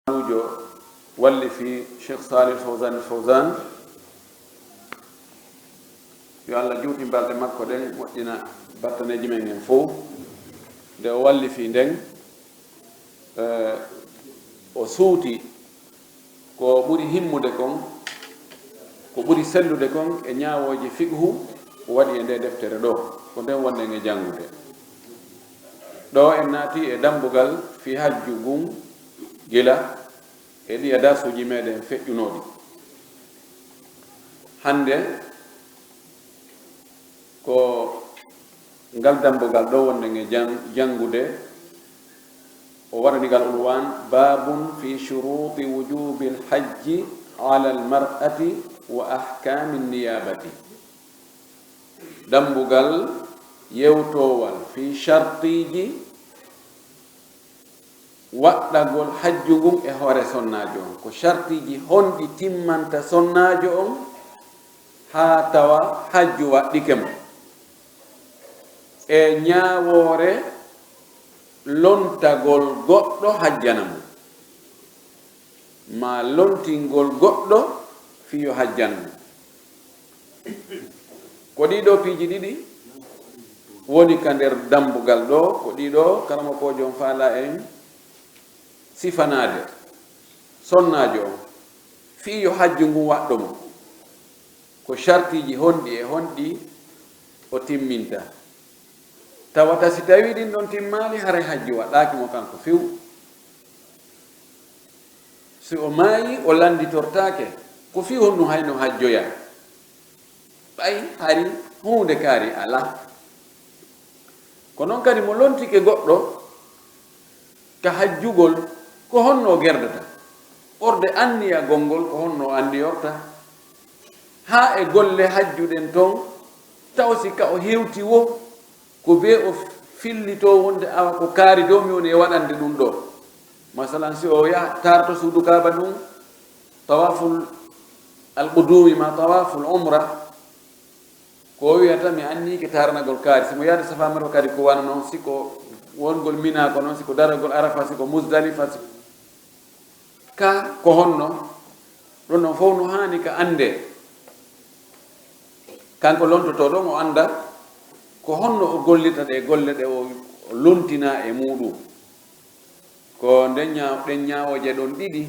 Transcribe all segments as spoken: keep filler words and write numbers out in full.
Duujo wallifi Cheikh Salih Fawzan Fawzan, yo Allah juuti balɗe makko ɗen, moƴƴina battaneeji men en fow. Nde o wallifi nden, eh, o suuti ko ɓuri himmude kon, ko ɓuri sellude kon e ñaawooji fiqhu, o waɗi e nde deftere ɗo, ko nden wonɗen e janngude. Ɗo en naati e dambugal fii hajju ngun gila e ɗiya darsuuji meɗen feƴƴunooɗi. Hannde ko ngal dambugal ɗo wonɗen e jan-, janngude, o waɗani ngal unwan, "Babun fi shuruti wujubil hajji ala al mar'ati wa ahkamin niyabati." Dambugal yewtowal fii shartiiji waɗɗagol hajju ngun e hoore sonnaajo on. Ko shartiiji honɗi timmanta sonnaajo on haa tawa hajju waɗɗike mo? E ñaawoore lontagol goɗɗo hajjana mo, maa lontingol goɗɗo fii yo hajjan mo. Ko ɗii ɗoo piiji ɗiɗi woni ka nder dambugal ɗoo, ko ɗii ɗoo karamokoojo on faalaa en sifanaade sonnaajo on fii yo hajju ngun waɗɗo mo. Ko shartiiji honɗi e honɗi o timminta? Tawata si tawii ɗin ɗon timmaali, haray hajju waɗɗaaki mo kanko few. Si o maayii, o lannditortaake ko fii honɗun hayno hajjoyaa. Ɓay hari huunde kaari alaa. Ko non kadi mo lontike goɗɗo ka hajjugol, ko honno o gerdata? Ɓorde anniyagol ngol, ko honno o anniyorta? Haa e golle hajju ɗen ton, taw si ka o hewti woo, ko bee o fillitoo wonde awa ko kaari dow mi woni e waɗande ɗun ɗoo. Masalan, si o yaha taarto suudu Kaaba ndun, tawaaful alqudumi maa tawaaful umra, ko o wi'ata, "Mi anniike taaranagol kaari." Si mo yaade Safa Marwa kadi ko wano non, si ko wongol Mina ko non, si ko daragol Arafa, si ko Muzdalifa, si ka ko honno? Ɗun ɗon fow no haani ka anndee. Kanko lontotooɗo on o annda ko honno o gollirta ɗee golle ɗe o, o lontinaa e muuɗun. Ko nden ñaa-, ɗen ñaawooje ɗon ɗiɗi,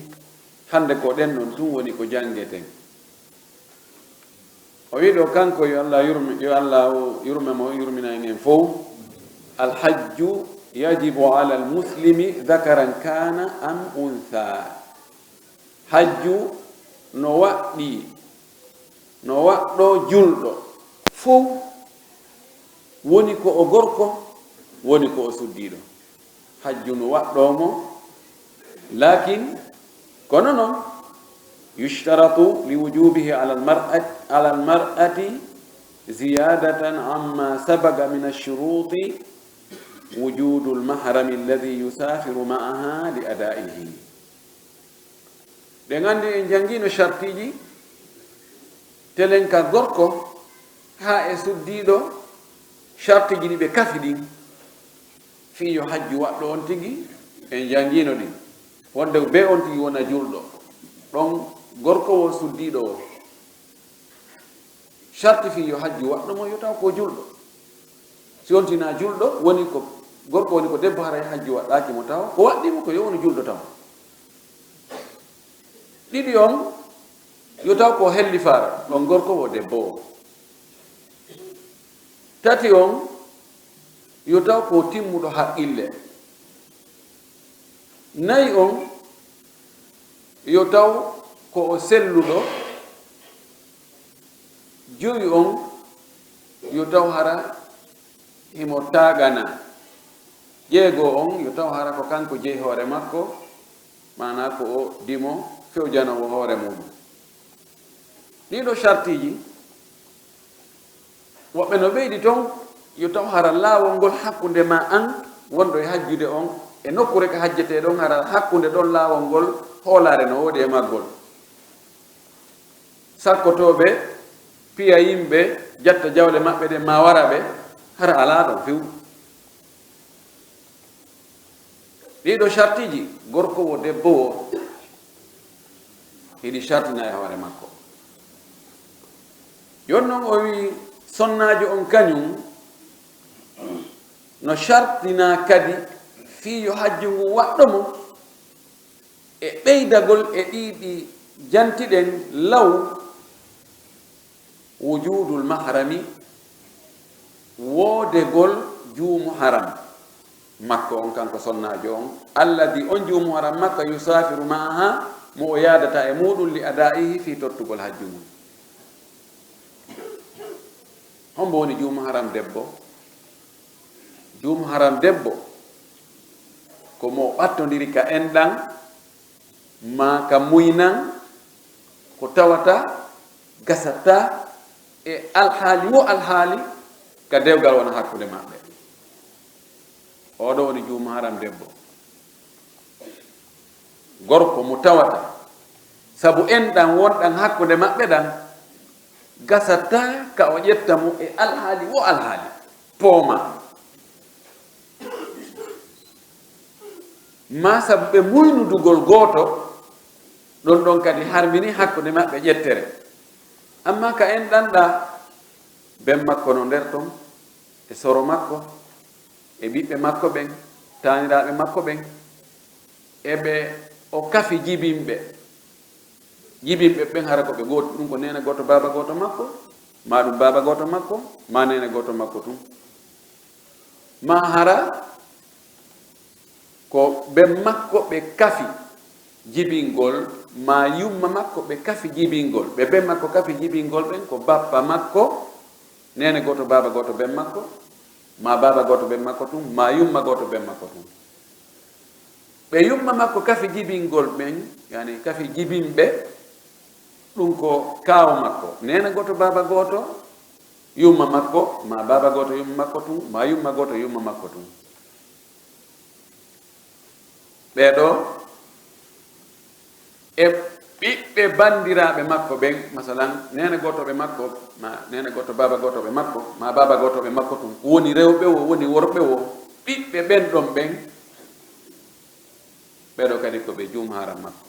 hannde ko ɗen ɗon tun woni ko janngeten. O wi'i ɗoo kanko, yo Allah yurme, yo Allah yurme mo, yurmina en en fow, "Al hajju yajibu ala al muslimi dhakaran kana am untha." Hajju no waɗɗii, no waɗɗoo julɗo fow, woni ko o gorko, woni ko o suddiiɗo. Hajju no waɗɗoo mo, lakin, kono non, yushtaratu li wujubihi ala al mar'at-, ala al mar'ati ziyadatan amma sabaqa min ash-shuruti wujudu al mahrami alladhi yusafiru ma'aha li adaihi. Ɗen anndi en janngiino shartiiji, telen ka gorko haa e suddiiɗo, shartiiji ɗi ɓe kafi ɗin, fii yo hajju waɗɗo on tigi, en janngiino ɗin. Wonde bee on tigi wona julɗo. Ɗon gorko wo suddiiɗo o. Sharti fii yo hajju waɗɗo mo, yo taw ko julɗo. Si on tinaa julɗo, woni ko gorko, woni ko debbo, haray hajju waɗɗaaki mo taw. Ko waɗɗii mo ko yo wonu julɗo taw. Ɗiɗi on, yo taw ko hellifaare, ɗon gorko wo debbo o. Tati on, yo taw ko timmuɗo haqqille. Nayi on, yo taw ko o selluɗo. Jowi on, yo taw hara himo taaganaa. Jeego on, yo taw hara ko kanko jeyi hoore makko, maanaa ko o dimo fewjanoowo hoore muuɗum. Ɗii ɗoo shartiiji, woɓɓe no ɓeydi ton, yo taw hara laawol ngol hakkunde maa an wonɗo e hajjude on, e nokkuure ka hajjetee ɗon, hara hakkunde ɗon laawol ngol hoolaare no woodi e maggol. Sakkotooɓe piya yimɓe, jatta jawle maɓɓe ɗen, maa wara ɓe, hara alaa ɗon few. Ɗii ɗoo shartiiji, gorko wo, debbo wo, Hiɗi sartina e hoore makko. Yon non o wi sonnaajo on kañum no sartina kadi fii yo hajju ngun waɗɗo mo e ɓeydagol e ɗii ɗi janti ɗen law wujudul mahrami, woodegol juumu haram makko on, kanko sonnaajo on, alladi on juumu haram makko, yusafiru maaha, mo o yaadata e muɗum, li adaihi, fii tottugol hajju ngun. Hombo woni juumu haram debbo? Juumu haram debbo ko mo ɓattondiri ka enɗan maa ka muynan, ko tawata gasata e alhaali wo alhaali ka dewgal wona hakkunde maɓɓe. Oɗo woni juumu haram debbo. Gorko mo tawata sabu enɗan wonɗan hakkunde maɓɓe ɗan, gasata ka o ƴetta mo e alhaali wo alhaali, pooma. Maa sabu ɓe muynudugol gooto, ɗon ɗon kadi harmini hakkunde maɓɓe ƴettere. Amma ka enɗan ɗa, ben makko no nder ton, e soro makko, e ɓiɓɓe makko ɓen, taaniraaɓe makko ɓen, e ɓe o kafi jibinɓe. Jibinɓe ɓen hara ko ɓe gooto, ɗum ko neene gooto, baaba gooto makko, maa ɗum baaba gooto makko, maa neene gooto makko tun. Maa hara ko ben makko ɓe kafi jibingol, maa yumma makko ɓe kafi jibingol. Ɓe ben makko kafi jibingol ɓen ko bappa makko, neene gooto, baaba gooto, ben makko, maa baaba gooto, ben makko tun, maa yumma gooto, ben makko tun. Ɓe yumma makko kafi jibingol ɓen, yani kafi jibinɓe, ɗum ko kaaw makko, neene gooto, baaba gooto, yumma makko, maa baaba gooto, yumma makko tun, maa yumma gooto, yumma makko tun. Ɓee ɗoo e ɓiɓɓe banndiraaɓe makko ɓen, masalan, neene gootooɓe makko, ma neene gooto, baaba gootooɓe makko, ma baaba gootooɓe makko tun, woni rewɓe wo, woni worɓe wo, ɓiɓɓe ɓen ɗon ɓen, ɓee ɗoo kadi ko ɓe juum haram makko.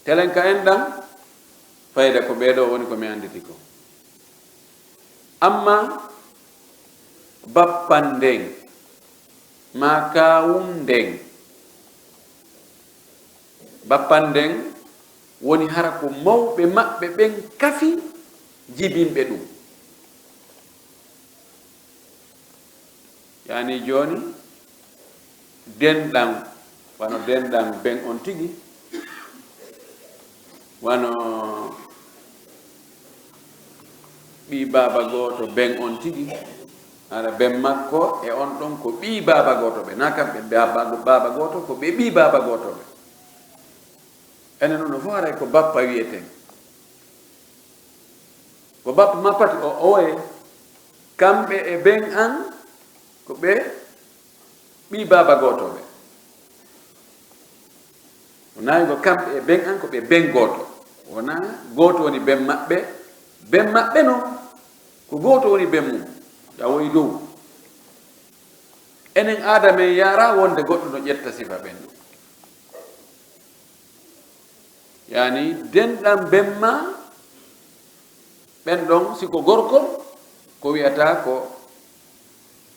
Telen ka en ɗan, fayda ko ɓee ɗoo woni ko mi annditi ko. Amma bappan nden, maa kaawun nden, bappan nden woni hara ko mawɓe maɓɓe ɓen kafi jibinɓe ɗum. Yani jooni, denɗan, wano denɗan ben on tigi, wano ɓii baaba gooto ben on tigi, hara ben makko e on ɗon ko ɓii baaba gooto ɓe, na kamɓe baaba, baaba gooto, ko ɓe ɓii baaba gooto ɓe. Enen ɗum no fof haray ko bappa wiyeten. Ko bappa ma pati o oye, kamɓe e ben an ko ɓe ɓii baaba gooto ɓe. Wonaa ko kamɓe e ben an ko ɓe ben gooto. Wonaa gooto woni ben maɓɓe, ben maɓɓe non ko gooto woni ben mum. Yawoyi dow. Enen aada men yaara wonde goɗɗo no ƴetta sifa ɓen ɗum. Yani, denɗan ben ma, ɓen ɗon, si ko gorko, ko wiyata ko,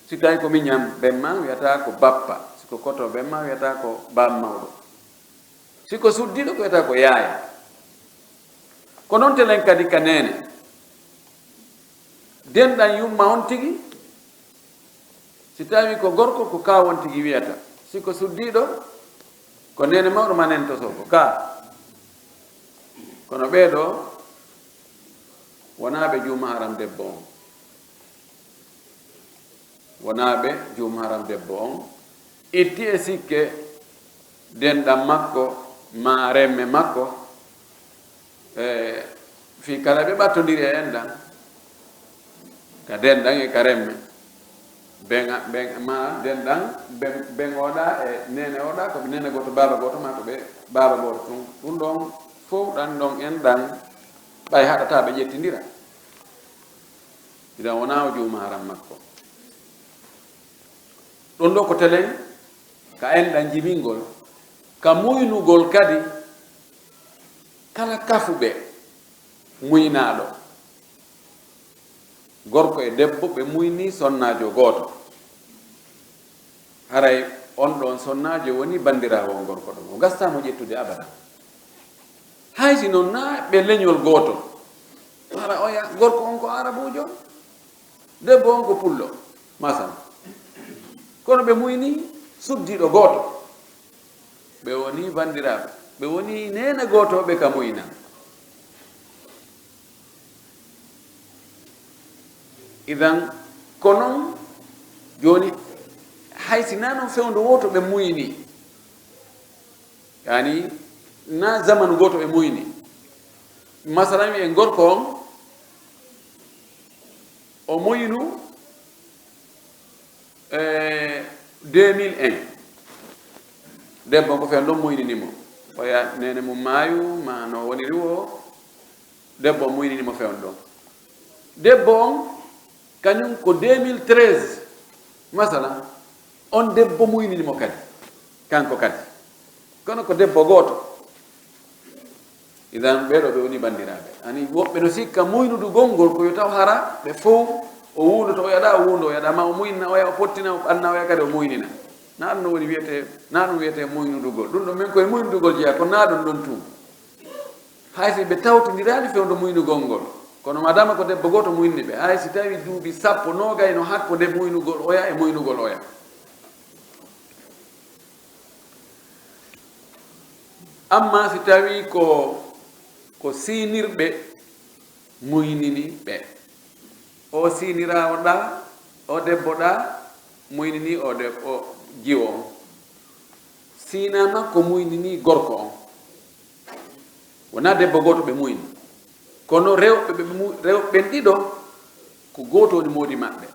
si tawi ko miñan ben ma, wiyata ko bappa. Si ko koto ben ma, wiyata ko baam mawɗo. Si ko suddiiɗo, ko wiyata ko yaaya. Ko non telen kadi ka neene. Denɗan yumma on tigi, si tawi ko gorko, ko kaaw on tigi wiyata. Si ko suddiiɗo, ko neene mawɗo ma neene tosoo ko kaa. Kono ɓee ɗoo wonaa ɓe juum haram debbo on. Wonaa ɓe juum haram debbo on. Itti e sikke denɗan makko, maa remme makko, e fii kala ɓe ɓattondiri e enɗan, ka denɗan e ka remme. Ben, ben, maa denɗan, ben, ben oɗa e neene oɗa, ko ɓe neene gooto, baaba gooto, maa ko ɓe baaba gooto tun. Ɗum ɗon fof ɗan ɗon enɗan, ɓay haɗataa ɓe ƴettindira. Idan wonaa o juum haram makko. Ɗum ɗoo ko telen ka enɗan jibingol, ka muynugol kadi Kala kafuɓe muynaaɗo, gorko e debbo, ɓe muynii sonnaajo gooto, haray on ɗon sonnaajo woni banndiraawo on gorko ɗon, o gastaamo ƴettude abada. Hay si non naa ɓe leñol gootol, hara oya gorko on ko arabuujo, debbo on ko pullo, masalan. Kono ɓe muynii suddiiɗo gooto, ɓe wonii banndiraaɓe, ɓe wonii neene gootooɓe ka muynan. Idan, ko non jooni, hay si naa non fewndo wooto ɓe muynii, yani, naa zamanu gooto ɓe muynii. Masalan, wi'en gorko on, o muynu, e, deux mille un. Debbo on ko fewndo muynini mo. Oya neene mum maayu, ma no woniri wo, debbo on muynini mo fewndo. Debbo on, kañum ko deux mille treize, masalan, on debbo muynini mo kadi, kanko kadi. Kono ko debbo gooto. Idan, ɓee ɗoo ɓe woni banndiraaɓe. Ani, woɓɓe no sikka muynudugol ngol ko yo taw hara ɓe fow, o wuundoto oya ɗaa, o wuundo oya ɗaa, ma o muynina oya, o pottina, o ɓanna oya kadi, o muynina. Naa ɗum no woni wiyetee, naa ɗum wiyetee muynudugol. Ɗum ɗon men koye muynudugol jeyaa, ko naa ɗum ɗon tun. Hay si ɓe tawtondiraali fewndo muynugol ngol, kono madama ko debbo gooto muynini ɓe, hay si tawi duuɓi sappo, noogay no hakkunde muynugol oya e muynugol oya. Amma si tawi ko, ko siinirɓe muynini ɓe, o siiniraawo ɗaa, o debbo ɗaa muynini o de-, o jiwo on. Siina makko muynini gorko on. Wonaa debbo gooto ɓe muyni. Kono rewɓe ɓe mu-, rewɓe ɓen ɗiɗo, ko gooto woni moodi maɓɓe.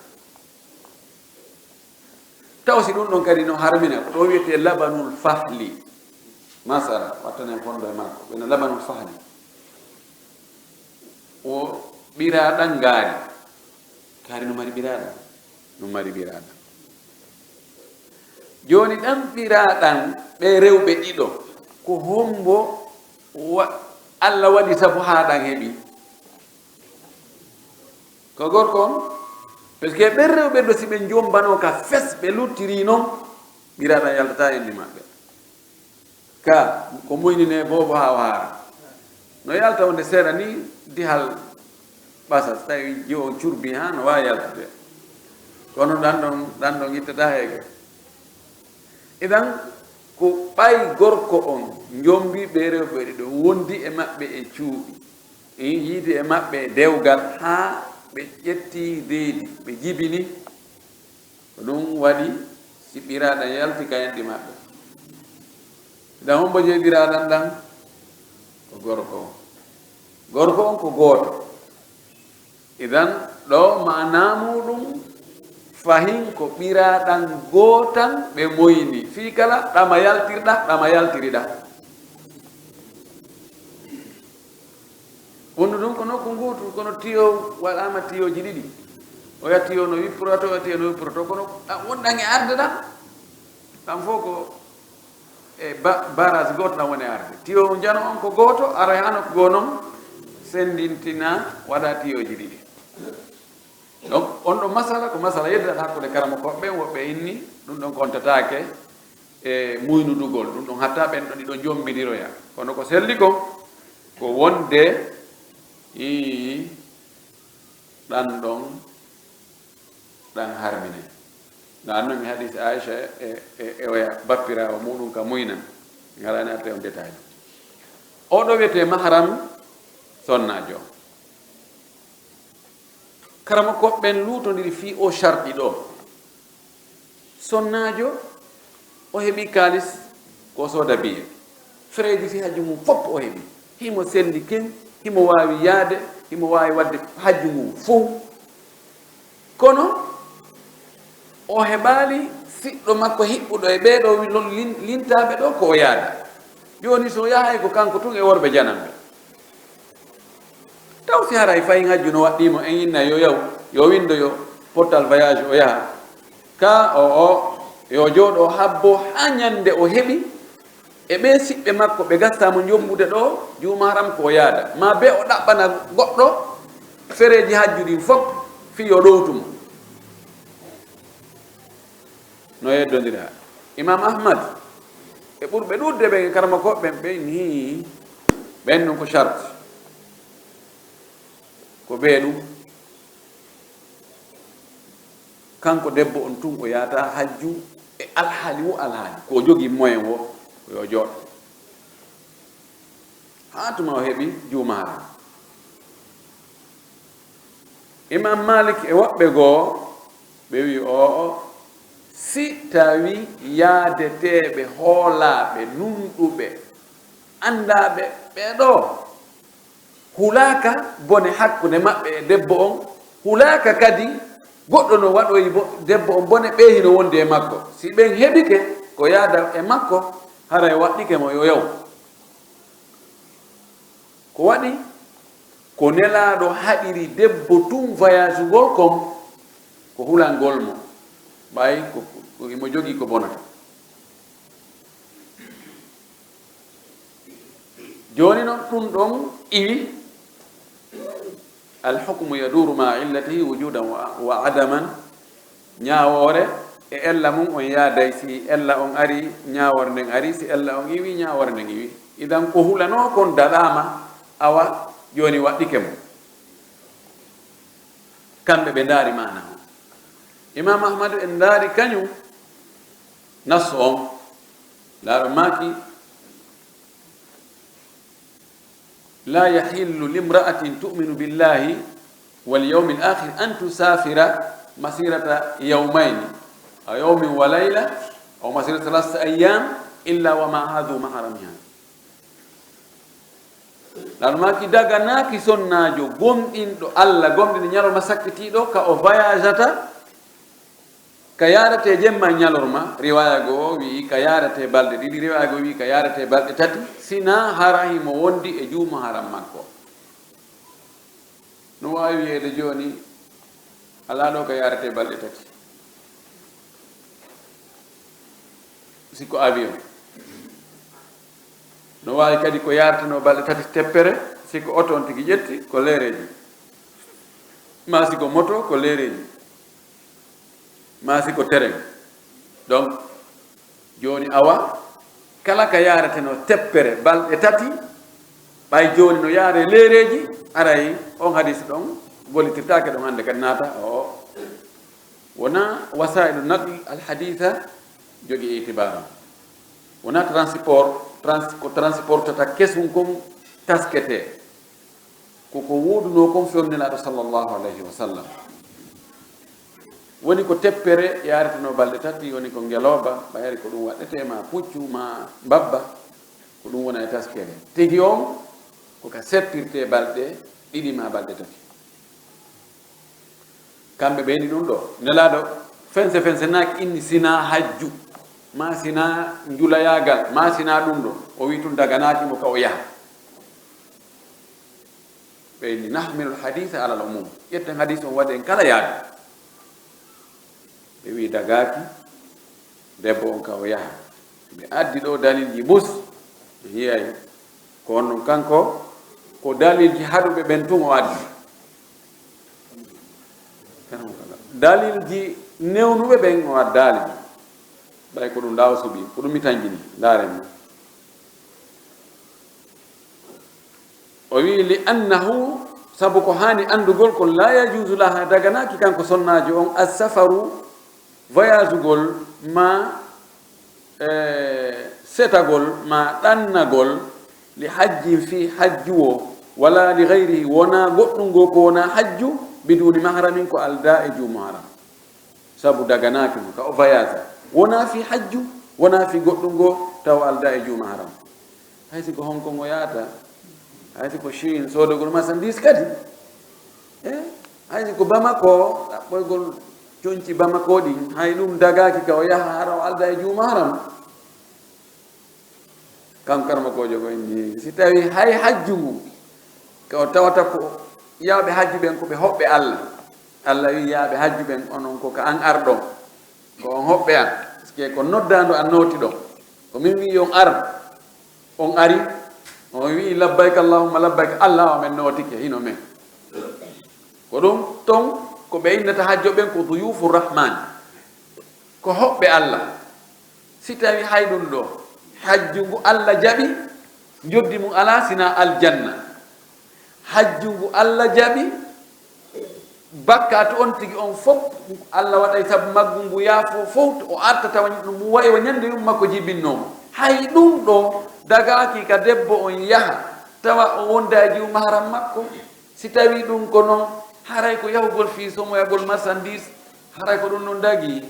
Taw si ɗum ɗon kadi no harmina, ko ɗo wiyetee labanul fahli. Masala, wattanen fondo e makko. Wona labanul fahli. O ɓiraaɗan ngaari. Ngaari no mari ɓiraaɗan? No mari ɓiraaɗan. Jooni ɗan ɓiraaɗan ɓe rewɓe ɗiɗo, ko hombo wa-, Alla waɗi sabu haa ɗan heɓi? Ko gorko on. Parce que ɓen rewɓe ɗo, si ɓe jombanoo ka fes, ɓe luttiri non, ɓiraaɗan yaltataa enni maɓɓe. Ka, ko muynine boobo haa o haara. No yalta wonde seeɗa ni, dihal ɓasa, so tawi jiwo on curbi haa no waawi yaltude. Kono ɗan ɗon, ɗan ɗon ittataa heege. Idan, ko ɓay gorko on jombi ɓe rewɓe ɗiɗo, wondi e maɓɓe e cuuɗi, e yiidi e maɓɓe e dewgal, haa ɓe ƴetti reedi, ɓe jibini. Ko ɗum waɗi si ɓiraaɗan yalti ka enɗi maɓɓe. Idan, hombo jeyi ɓiraaɗan ɗan? Ko gorko on. Gorko on ko gooto. Idan, ɗo maanaa muuɗum fahin ko ɓiraaɗan gootan ɓe moyni. Fii kala ɗama yaltirɗa, ɗama yaltiriɗa. Wondu ɗum ko nokku nguutu, kono tiyo waɗaama tiyooji ɗiɗi. Oya tiyo no wipporoto, oya tiyo no wipporoto, kono ɗa-, won ɗan e arde ɗan. Ɗan fof ko e ba-, barrage gooto ɗan woni arde. Tiyo njano on ko gooto, ara e hano ko goo non, senndintina, waɗa tiyooji ɗiɗi. Donc, on ɗo masala ko masala yeddaɗo hakkunde karamokooɓe ɓen, woɓɓe inni ɗum ɗon kontataake e muynudugol, ɗum ɗon hatta ɓen ɗon ɗiɗo jombindiroya. Kono ko selli kon, ko wonde, ii, ɗan ɗon, ɗan harmine. No annomi hadis Aisha e, e, e oya bappiraawo muɗum ka muynan. Ngalani atte on détail. Oɗo wiyete mahram sonnaajo. Karamokooɓe ɓen luutondiri fii oo sharɗi ɗoo. Sonnaajo, o heɓi kaalis ko sooda biye. Freeji fii hajju mum fof o heɓi. Himo selli ken, himo waawi yaade, himo waawi waɗde hajju mum fof. Kono o heɓaali siɗɗo makko hiɓɓuɗo e ɓee ɗoo lin-, lintaaɓe ɗoo ko o yaada. Jooni so yahay ko kanko tun e worɓe jananɓe. Taw si haray fayin hajju no waɗɗii mo, en inna yo yaw, yo windo yo portal voyage o yaha. Ka o, o, yo jooɗo o habbo haa ñande o heɓi E ɓee siɓɓe makko ɓe gasta mo jombude ɗo, juuma haram ko o yaada. Ma be o ɗaɓɓana goɗɗo fereeji hajju ɗin fof, fii yo ɗowtu mo. No yeddondira. Imam Ahmad, e ɓurɓe ɗuuɗde ɓen e karamokooɓe ɓen, ɓen nii, ɓen ɗum ko charte. Ko bee ɗum, kanko debbo on tun o yaata hajju e alhaali wo alhaali. Ko o jogii moyen wo, ko yo jooɗo. Haa tuma o heɓi juuma haram. Imam Malik e woɓɓe goo, ɓe wi, o'o, si tawi yaadeteeɓe hoolaaɓe, nunɗuɓe, anndaaɓe ɓee ɗoo, hulaaka bone hakkunde maɓɓe e debbo on, hulaaka kadi goɗɗo no waɗoyi bo-, debbo on bone, ɓee hino wondi e makko. Si ɓen heɓike ko yaada e makko, haray waɗɗike mo yo yaw. Ko waɗi? Ko Nelaaɗo haɗiri debbo tun voyage ngol kon, ko hulangol mo, ɓay ko, ko himo jogii ko bonata. Jooni non ɗum ɗon iwi, al hukmu yaduru ma illatihi wujudan wa, wa adaman. Ñaawoore e ella mum on yaaday. Si ella on ari, ñaawoore nden ari, si ella on iwi, ñaawoore nden iwi. Idan ko hulanoo kon daɗaama, awa jooni waɗɗike mo. Kamɓe ɓe ndaari maana on. Imam Ahmadu en ndaari kañum nassu on. Laaɗo maaki, لا يحل لامرأة تؤمن بالله واليوم الآخر أن تسافر مسيرة يومين أو يوم وليلة أو مسيرة ثلاثة أيام إلا ومعها ذو محرمها. Laaɗo maaki daganaaki sonnaajo gomɗinɗo Alla, gomɗinɗo ñalorma sakkitiiɗo, ka o voyageata ka yaarate jemma e ñalorma, riwaaya goo wi'i ka yaarate balɗe ɗiɗi, riwaaya goo wi'i ka yaarate balɗe tati, sinaa hara himo wondi e juuma haram makko. No waawi wi'eede jooni, alaa ɗoo ka yaarate balɗe tati, si ko avion. No waawi kadi ko yaaratenoo balɗe tati teppere, si ko oto on tigi ƴetti, ko leereeji. Maa si ko moto, ko leereeji. Maa si ko terrain. Donc, jooni awa, kala ka yaaratenoo teppere balɗe tati, ɓay jooni no yaaree leereeji, aray on hadis ɗon gollitirtaake ɗon hannde kadi naata, o wonaa wasailu naql al haditha jogii itibaara. Wonaa transport, trans-, ko transportata kesun kon tasketee. Ko ko woodunoo kon fewndo Nelaaɗo sallallahu alayhi wa sallam. Woni ko teppere yaaretenoo balɗe tati, woni ko ngelooba, ɓayri ko ɗum waɗetee, ma puccu, ma mbabba, ko ɗum wona e taskere. Tigi on, ko ka seppirtee balɗe ɗiɗi ma balɗe tati. Kamɓe ɓe inni ɗum ɗoo. Nelaaɗo fense fense naaki inni sinaa hajju, maa sinaa njulayaagal, maa sinaa ɗum ɗoo. O wi'i tun daganaaki mo ka o yaha. Ɓe inni, "Nahmilu l-haditha ala l-umum." Ƴetten hadis on waɗen kala yaade. Ɓe wi'i dagaaki, debbo on ka o yaha. Ɓe addi ɗoo dalilji mus, ɓe yi'ay. Ko on non kanko, ko dalilji haɗuɓe ɓen tun o addi. Dalilji newnuɓe ɓen o addaali. Ɓay ko ɗum ɗaa o suɓi, ko ɗum mi tanjini, ndaaren mo. O wi'i, "Li annahu," sabu ko haani anndugol kon, "la yajuzu laha," daganaaki kanko sonnaajo on, "as-safaru," voyagugol, ma, e, setagol, ma ɗannagol, "li hajjin," fii hajju o, "wala li gayrihi," wonaa goɗɗum goo ko wonaa hajju, "biduni mahramin," ko aldaa e juumo haram. Sabu daganaaki mo ka o voyage. Wonaa fii hajju, wonaa fii goɗɗum goo, taw aldaa e juuma haram. Hay si ko Hong Kong o yahata, hay si ko Chine soodogol marchandise kadi. E, hay si ko Bamako, ɗaɓɓoygol conci Bamako ɗin, hay ɗum dagaaki ka o yaha hara o aldaa e juuma haram. Kanko karamokoojo ko inni, si tawi hay hajju ngu, ka o tawata ko yawɓe hajju ɓen ko ɓe hoɓɓe Alla. Alla wi'i yawɓe hajju ɓen, onon ko ka an arɗon. Ko on hoɓɓe an. Parce que ko noddaandu an nooti ɗon. Ko min wi'i on ar. On ari, on wi'i, "Labbayka Allahumma labbayka, Allah o men nootike, hino men." Ko ɗum ton, ko ɓe innata hajjo ɓen ko duyufu rahman. Ko hoɓɓe Allah. Si tawi hay ɗum ɗo, hajju ngu Allah jaɓi, njoddi mum alaa sina aljanna. Hajju ngu Allah jaɓi, bakkaatu on tigi on fof, Allah waɗay sabu maggu ngu yaafo fof, o arta tawa ɗum wayi o ñande yumma ko jibinnoo mo. Hay ɗum ɗo, dagaaki ka debbo on yaha, tawa o wonda e jiw maharam makko. Si tawi ɗum ko non, haray ko yahugol fii somoyagol marchandise, haray ko ɗum non dagi.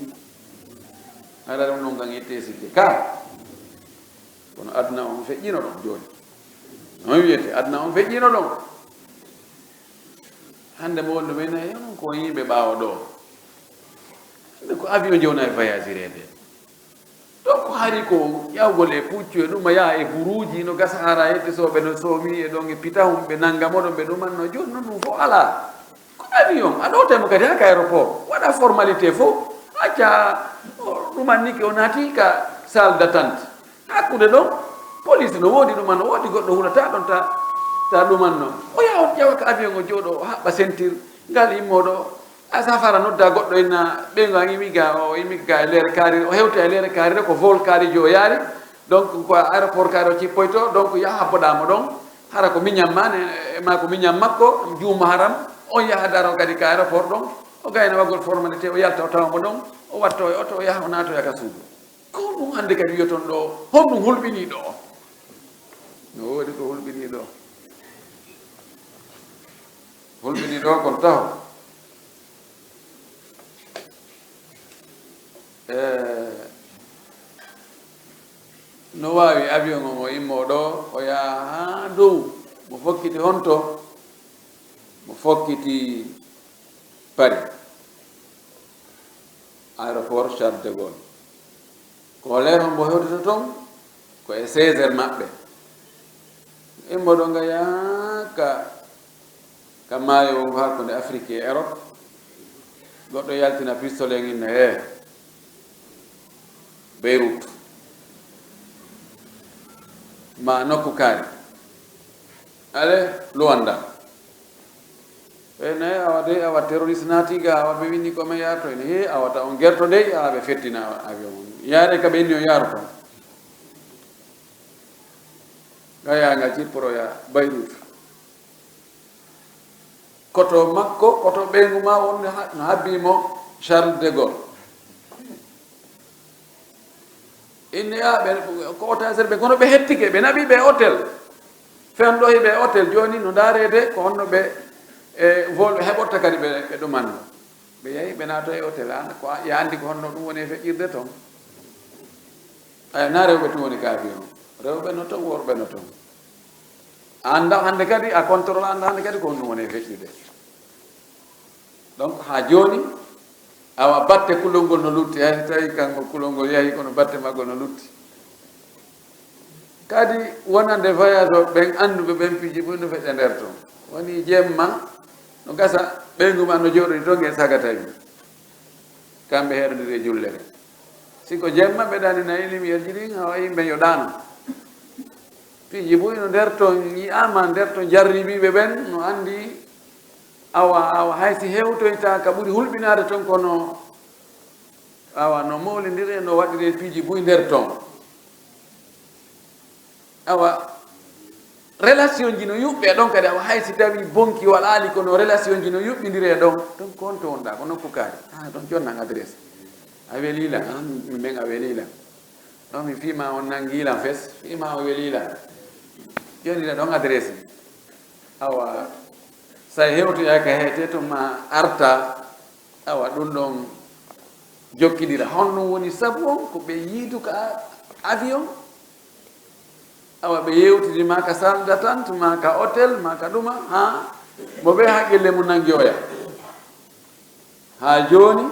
Haray ɗum non kan ittee sikke ka. Kono aduna on feƴƴino ɗon jooni. No wiyete, aduna on feƴƴino ɗon. Hannde mo wondu men nayi, onon ko yimɓe ɓaawo ɗo. Hannde ko avion jewna e voyagireede. Ɗo ko hari ko yawgol e puccu e ɗum, a yaha e buruuji, no gasa hara yette sooɓe no soomi e ɗon e pitahum, ɓe nannga mo ɗon, ɓe ɗumanno. Jooni non ɗum fof alaa. Ko avion, a ɗowtay mo kadi haa ka aéroport. Waɗa formalité fof. Acca o ɗuman ni ke o naati ka salle d'attente. Hakkunde ɗon, police no woodi ɗuman, no woodi goɗɗo hulata ɗon ta, ta ɗuman non. O yaha o ƴawa ka avion o jooɗo, o haɓɓa ceinture, ngal immo ɗo. A safara nodda goɗɗo inna ɓeyngu an imi ga, o imi ga e leere kaarire, o hewta e leere kaarire ko vol kaarijo o yaari. Donc ko aéroport kaari o cippoyto, donc yaha habboɗa mo ɗon. Hara ko miñam ma ne, e ma ko miñam makko, juuma haram, on yaha daro kadi ka aéroport ɗon, o gayna waggol formalité, o yalta o tawa mo ɗon, o watto e oto, o yaha o naatoya ka suudu. Ko ɗum hannde kadi wiyoton ɗo, honɗum hulɓinii ɗo? No woodi ko hulɓinii ɗo. Hulɓinii ɗo kon taho. Eh, no waawi avion on o immoo ɗo, o yaha haa dow, mo fokkiti honto? Mo fokkiti Paris, aéroport Charles de Gaulle. Ko leer hombo hewtata ton? Ko e seize heures maɓɓe. Immo ɗo nga yaaka ka maayo o hakkunde Afrique e Europe. Goɗɗo yaltina pistolet nginna he Beyrouth. Ma nokku kaari. Ale Luanda. Ɓe nayi awa dey, awa terroriste naati ga, awa ɓe winni ko men yarto en. He, awa ta on gerto dey, awa ɓe fettina avion on. Yaade ka ɓe inni on yaaru ton. Nga yaa nga cipporoya Beyrouth. Koto makko, koto ɓeyngu ma on ha-, no habbi mo Charles de Gaulle. Inne a ɓe, ko otaseer ɓe, kono ɓe hettike, ɓe naɓi ɓe hôtel. Fewndo hiɓe hôtel, jooni no ndaareede ko honno ɓe, e, vol heɓorta kadi ɓe, ɓe ɗumanno. Ɓe yahi, ɓe naato e hôtel, an, ko a, ya anndi ko honno ɗum woni e feƴƴirde toon. Aya, na rewɓe tun woni ka avion. Rewɓe no toon, worɓe no toon. A annda hannde kadi, a contrôle annda hannde kadi ko honno woni e feƴƴude. Donc, haa jooni, awa batte kulol ngol no lutti, hay so tawi kanko kulol ngol yahi, kono batte maggol no lutti. Kadi, wonande voyage o, ɓen annduɓe ɓen piiji buy no feƴƴa nder toon. Woni jemma, no gasa, ɓeyngu ma no jooɗodi toon e sagataji. Kamɓe heɗodiri e jullere. Si ko jemma ɓe ɗanina e lumière ji ɗin, hawa yimɓe yo ɗaano. Piiji buy no nder toon yi'aama, nder toon jarribiiɓe ɓen no anndi, awa, awa, hay si hewtoyta ka ɓuri hulɓinaade toon, kono, awa, no mawlindire, no waɗire piiji buy nder toon. Awa, relation ji no yuɓɓe ɗon kadi, awa, hay si tawi bonki waɗaali, kono relation ji no yuɓɓindire ɗon. Ɗon ko on to wonɗa, ko nokku kaari. Ah, ɗon jonnan adresse. A weliila, ah, min, min a weliila. Ɗon mi fiima on nangiilan fes, fiima on weliilan. Jooni ɗa ɗon adresse. Awa, so a hewtoyaaka heete to ma arta, awa, ɗum ɗon jokkidira. Honɗum woni sabu on? Ko ɓe yiidu ka avion, awa, ɓe yewtidi ma ka salle d'attente, ma ka hôtel, ma ka ɗuma, haa mo ɓe haqqille mum nangi oya. Haa jooni,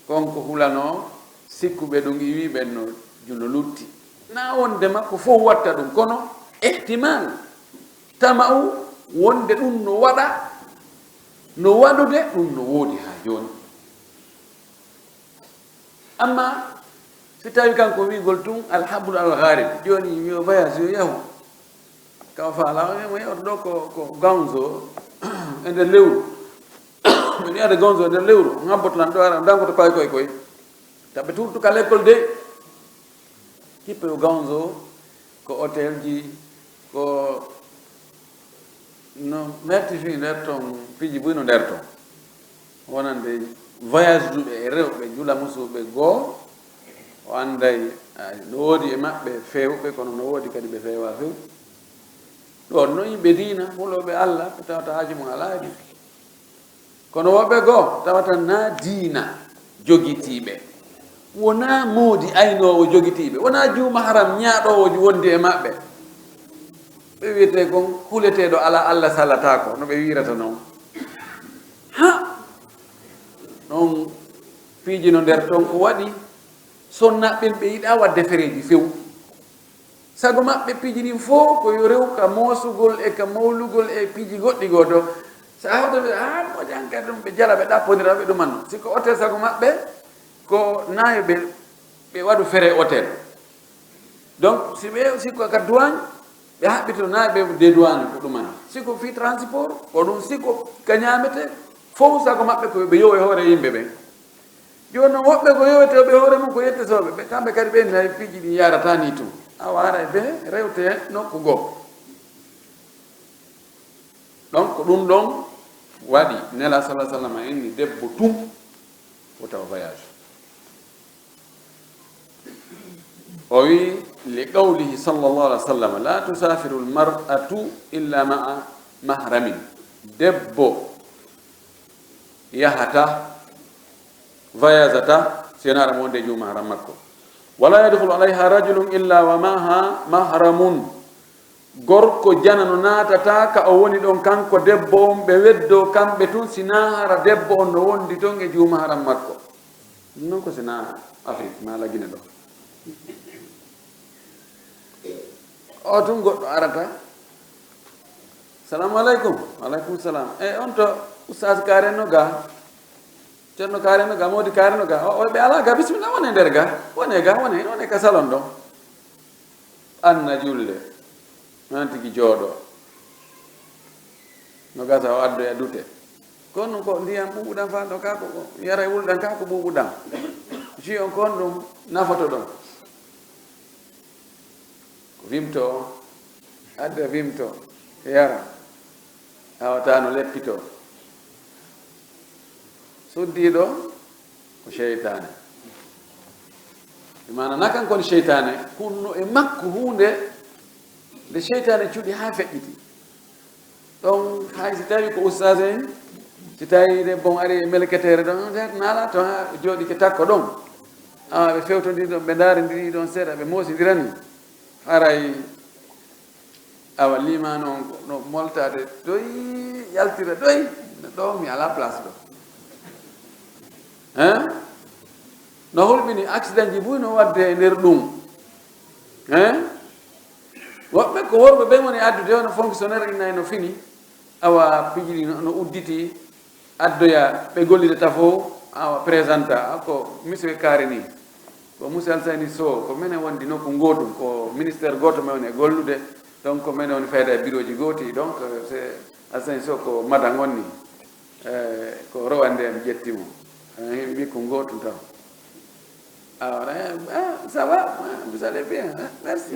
kon ko hulanoo, sikkuɓe ɗum iwii ɓen no, no lutti. Na wonde makko fof watta ɗum, kono ihtimal, tama'u wonde ɗum no waɗa, no waɗude, ɗum no woodi haa jooni. Amma Si tawi kanko wiigol tun alhablu al gharib, jooni yo voyage yo yahu. Kaw faala, o wiya mo yewta ɗo ko, ko ganzo e nder lewru. Min yahde ganzo e nder lewru, on habboto lan ɗo ara, on dangoto koy koy koy. Taɓe turtu ka l'école de. Kippe yo ganzo, ko hôtel ji, ko no merti fii nder ton, piiji buy no nder ton. Wonande voyage duɓe e rewɓe jula musuɓe goo, o anday, ay, no woodi e maɓɓe feewɓe, kono no woodi kadi ɓe feewaa few. Ɗon no yimɓe diina, hulooɓe Alla, ɓe tawata haaju mum alaa e ɗum. Kono woɓɓe goo tawata na diina jogitiiɓe, wonaa moodi aynoowo jogitiiɓe, wonaa juuma haram ñaaɗoowo wondi e maɓɓe. Ɓe wiyetee kon huleteeɗo alaa, Alla salataako, no ɓe wiirata non. Ha! Ɗon piiji no nder ton ko waɗi, sonna ɓen ɓe yiɗaa waɗde fereeji few. Sago maɓɓe piiji ɗin fow ko yo rew ka moosugol e ka mawlugol e piiji goɗɗi goo to. So a hawta ɓe, haa moƴƴi hankadi ɗum ɓe jala, ɓe ɗappondira, ɓe ɗumanno. Si ko hôtel sago maɓɓe, ko na yo ɓe, ɓe waɗu fere hôtel. Donc, si ɓe, si ko ka douane, ɓe haɓɓito na ɓe dédouane ko ɗuman. Si ko fii transport, ko ɗum, si ko ka ñaamete, fow sago maɓɓe ko ɓe yowo e hoore yimɓe ɓen. Jooni non woɓɓe ko yowetooɓe hoore mum ko yettotooɓe, ɓe kamɓe kadi ɓen nayi piiji ɗin yaarata ni tun. Awa haray ɓe rewte nokku goo. Donc ko ɗum ɗon waɗi Nela sallallahu alaihi wasallam inni debbo tun wota o voyage. O wi, li qawlihi sallallahu alaihi wasallam, la tusafiru almar'atu illa ma'a mahramin. Debbo yahata, voyageata, si wonaa mo wonde juuma haram makko. Wala yadkhulu alayha rajulun illa wa ma'aha mahramun. Gorko jana no naatata ka o woni ɗon kanko debbo on, ɓe weddoo kamɓe tun, si naa hara debbo on no wondi ton e juuma haram makko. Ɗum non ko si naa Afrik maa Lagine ɗo. O tun goɗɗo arata. Salamu aleykum. Wa aleykum salam. E on to Oustaz Kaare no ga? Ceerno Kaare no ga? Moodi Kaare no ga? O, o, ɓe alaa ga? Bisimilla, wone nder ga. Wone ga, wone, wone ka salon ɗon. Anna julle. Nan tigi jooɗo. No gasa o addoya dute. Kono ko ndiyam ɓuuɓuɗam fa ɗo ka ko, ko yaray wulɗam ka ko ɓuuɓuɗam. Jus on kon ɗum nafoto ɗon. Ko vimto o, adda vimto, yara. Awa ta no leppito. Suddiiɗo ko seytaane. Bi maana na kan kon seytaane, kunno e makko huunde nde seytaane cuɗi haa feƴƴiti. Ɗon hay si tawi ko ustaas en, si tawi debbo on ari e meleketeere ɗon, on naala to haa jooɗike takko ɗon. Awa ɓe fewtondiri ɗon, ɓe ndaarindiri ɗon seeɗa, ɓe moosindirani. Haray awa limaano on ko no moltaade doy, yaltira doy, no ɗo mi alaa place ɗo. Hein? No hulɓini accident ji buy no waɗde e nder ɗum. Hein? Woɓɓe ko worɓe ɓen woni addude, hono fonctionnaire inna no fini, awa piiji ɗi no, no udditi, addoya ɓe gollidata fof, awa présenta, a ko monsieur Kaare ni, ko monsieur Alsayni Sow, ko menen wondi nokku ngootu, ko ministère gooto men woni e gollude, donc ko menen woni fayda e birooji gooti, donc c'est Alsayni Sow ko madan on ni, eh, ko rowande en ƴetti mo, eh, ɓikku ngootu taw. Awa, eh, ah, ça va, ah, vous allez bien, ah, merci.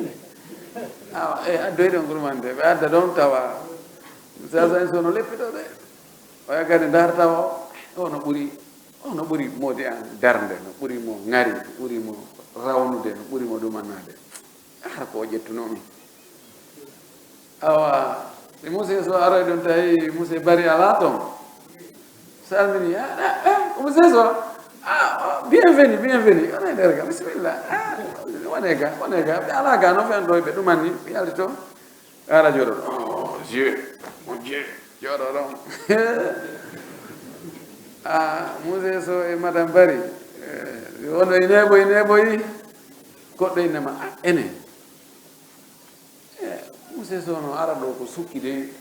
Awa, eh, addoy ɗon gourmande, ɓe adda ɗon tawa, sasa en sono leppito de. Oya gadi ndarta o, o no ɓuri, o no ɓuri moodi an darnde, no ɓuri mo ŋari, no ɓuri mo rawnude, no ɓuri mo ɗumannade. Hara ko o ƴettunoo min. Awa, si monsieur Sow aroy ɗon tawi monsieur Bari alaa ton. Salmini, ah, ah, ah, ko monsieur Sow? Ah, oh, bienvenue, bienvenue. On est nder ga, bisimilla. Ah, wone ga, wone ga. Ɓe alaa ga, no fen ɗo, ɓe ɗumani, ɓe yalti to. Ara jooɗo ɗo. Oh, Dieu, mon Dieu, jooɗo ɗon. Ah, monsieur Sow e madame Bari. Eh, on ɗo ine boyi, ine boyi. Goɗɗo innama, ah, enen. Eh, monsieur Sow no ara ɗo ko sukki de.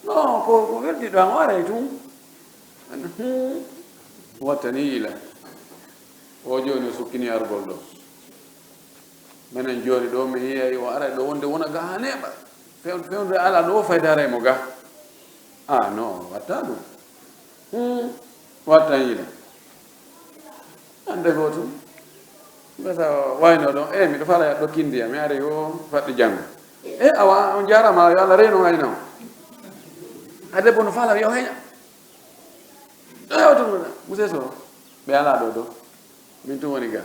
Non, ko, ko weldi ɗo, an o aray tun. Hmm. Wattani yila. O jooni o sukkini argol ɗo. Menen jooni ɗo mi yiyay o aray ɗo wonde wona ga haa neeɓa. Few-, fewndo ala ɗo fayda haray mo ga. Ah, no, watta ɗum. Hmm, watta yiile. Hannde gootum. Mbasa wayno ɗon, eh, miɗo fala yaɗɗo kindiya, mi ari o faɗɗi janngo. Eh, awa, on jaarama, yo Allah reyno ngayna o. A debbo no fala, yo heña. Ɗo yewtuno, monsieur Sow, ɓe ala ɗo ɗo. Min tun woni ga.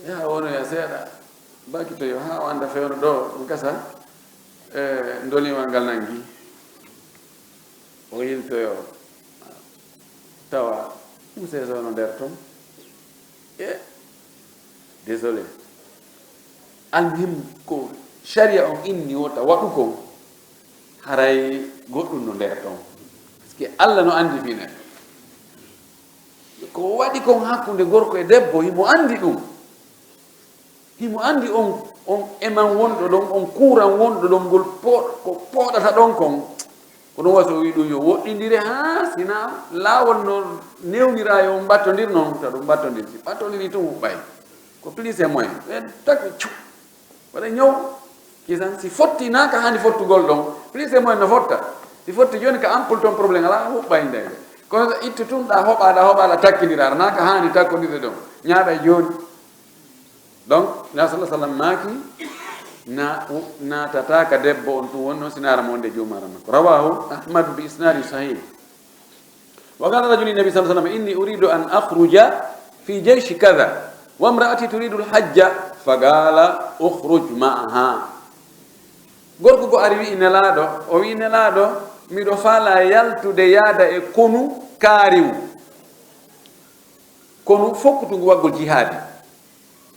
Yaha wonoya seeɗa, bakitoyo haa o annda fewndo ɗo, ɗum kasa, e, ndoliwal ngal nangi. O yiltoyo, tawa ɗum seeso no nder ton. E, désolé. Almuhim ko sharia on inni wota waɗu kon, haray goɗɗum no nder ton. Parce que Allah no anndi fii neɗɗo. Ko waɗi kon hakkunde gorko e debbo, himo anndi ɗum. Himo anndi on, on eman wonɗo ɗon, on kuuran wonɗo ɗon, ngol po-, ko pooɗata ɗon kon. Ko ɗum waɗi so o wi'i ɗum yo woɗɗindire haa sina laawol no newnira yo on ɓattondir non, ta ɗum ɓattondir. Si ɓattondiri tun huɓɓay. Ko plus et moins. Ɓen taki cu. Waɗa ñaw, kisan si fotti na ka hani fottugol ɗon, plus et moins no fotta. Si fotti jooni ka ampoule ton problème alaa, huɓɓay ndeyde. Kono so ittu tun ɗa hoɓa, ɗa hoɓa, ɗa takkindira, na ka hani takkondirde ɗon. Ñaaɗa jooni. Donc, na sallallahu alaihi wasallam maaki, na, naatata ka debbo on tun wonno sinara mo wonde juumara makko. Rawahu Ahmad bi isnadin sahih. وقال رجل للنبي صلى الله عليه وسلم: إني أريد أن أخرج في جيش كذا، وامرأتي تريد الحج، فقال: اخرج معها. Gorko go ari wi'i Nelaaɗo, o wi'i: "Nelaaɗo, miɗo faalaa yaltude yaada e konu kaariw." Konu fokkutungu waggol jihaadi.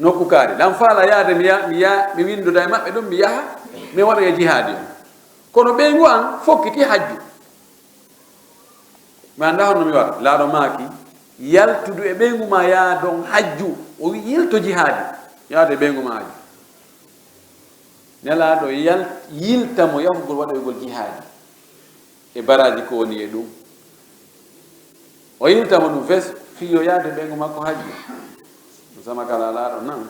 Nokku kaari. Lan faala yaade mi ya-, mi ya-, mi winndoda e maɓɓe ɗum, mi yaha, mi waɗoya jihaadi on. Kono ɓeyngu an fokkiti hajju. Mi anndaa honno mi waɗa. Laaɗo maaki, yaltudu e ɓeyngu ma yaadon hajju. O wi'i, yilto jihaadi. Yaade e ɓeyngu ma hajju. Nelaaɗo yal-, yilta mo yahugol waɗoygol jihaadi. E baraaji ko woni e ɗum. O yilta mo ɗum fes, fii yo yaade ɓeyngu makko hajju. Sama kala laaɗo nan.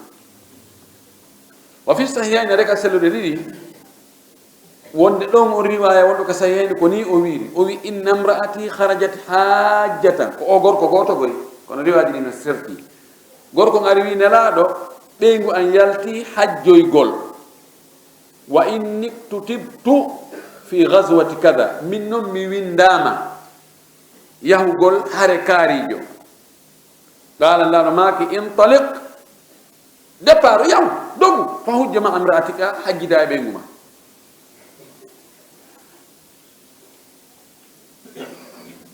Wa fi sahihayni, reka selluɗe ɗiɗi. Wonde ɗon on riwaaya wonɗo ka sahihayni ko ni o wiiri. O wi, "Inna imra'ati kharajat hajjatan." Ko o gorko gooto goy. Kono riwaaji ɗi no serti. Gorko on ari wi, "Nelaaɗo, ɓeyngu an yalti hajjoygol. Wa inni ktutibtu fi ghazwati kada. Min non mi winndaama yahugol hare kaariijo." Qaala, Nelaaɗo maaki, "Intaliq, départ, yahu, dogu, fa hujja ma'a imra'atika, hajjida e ɓeyngu ma."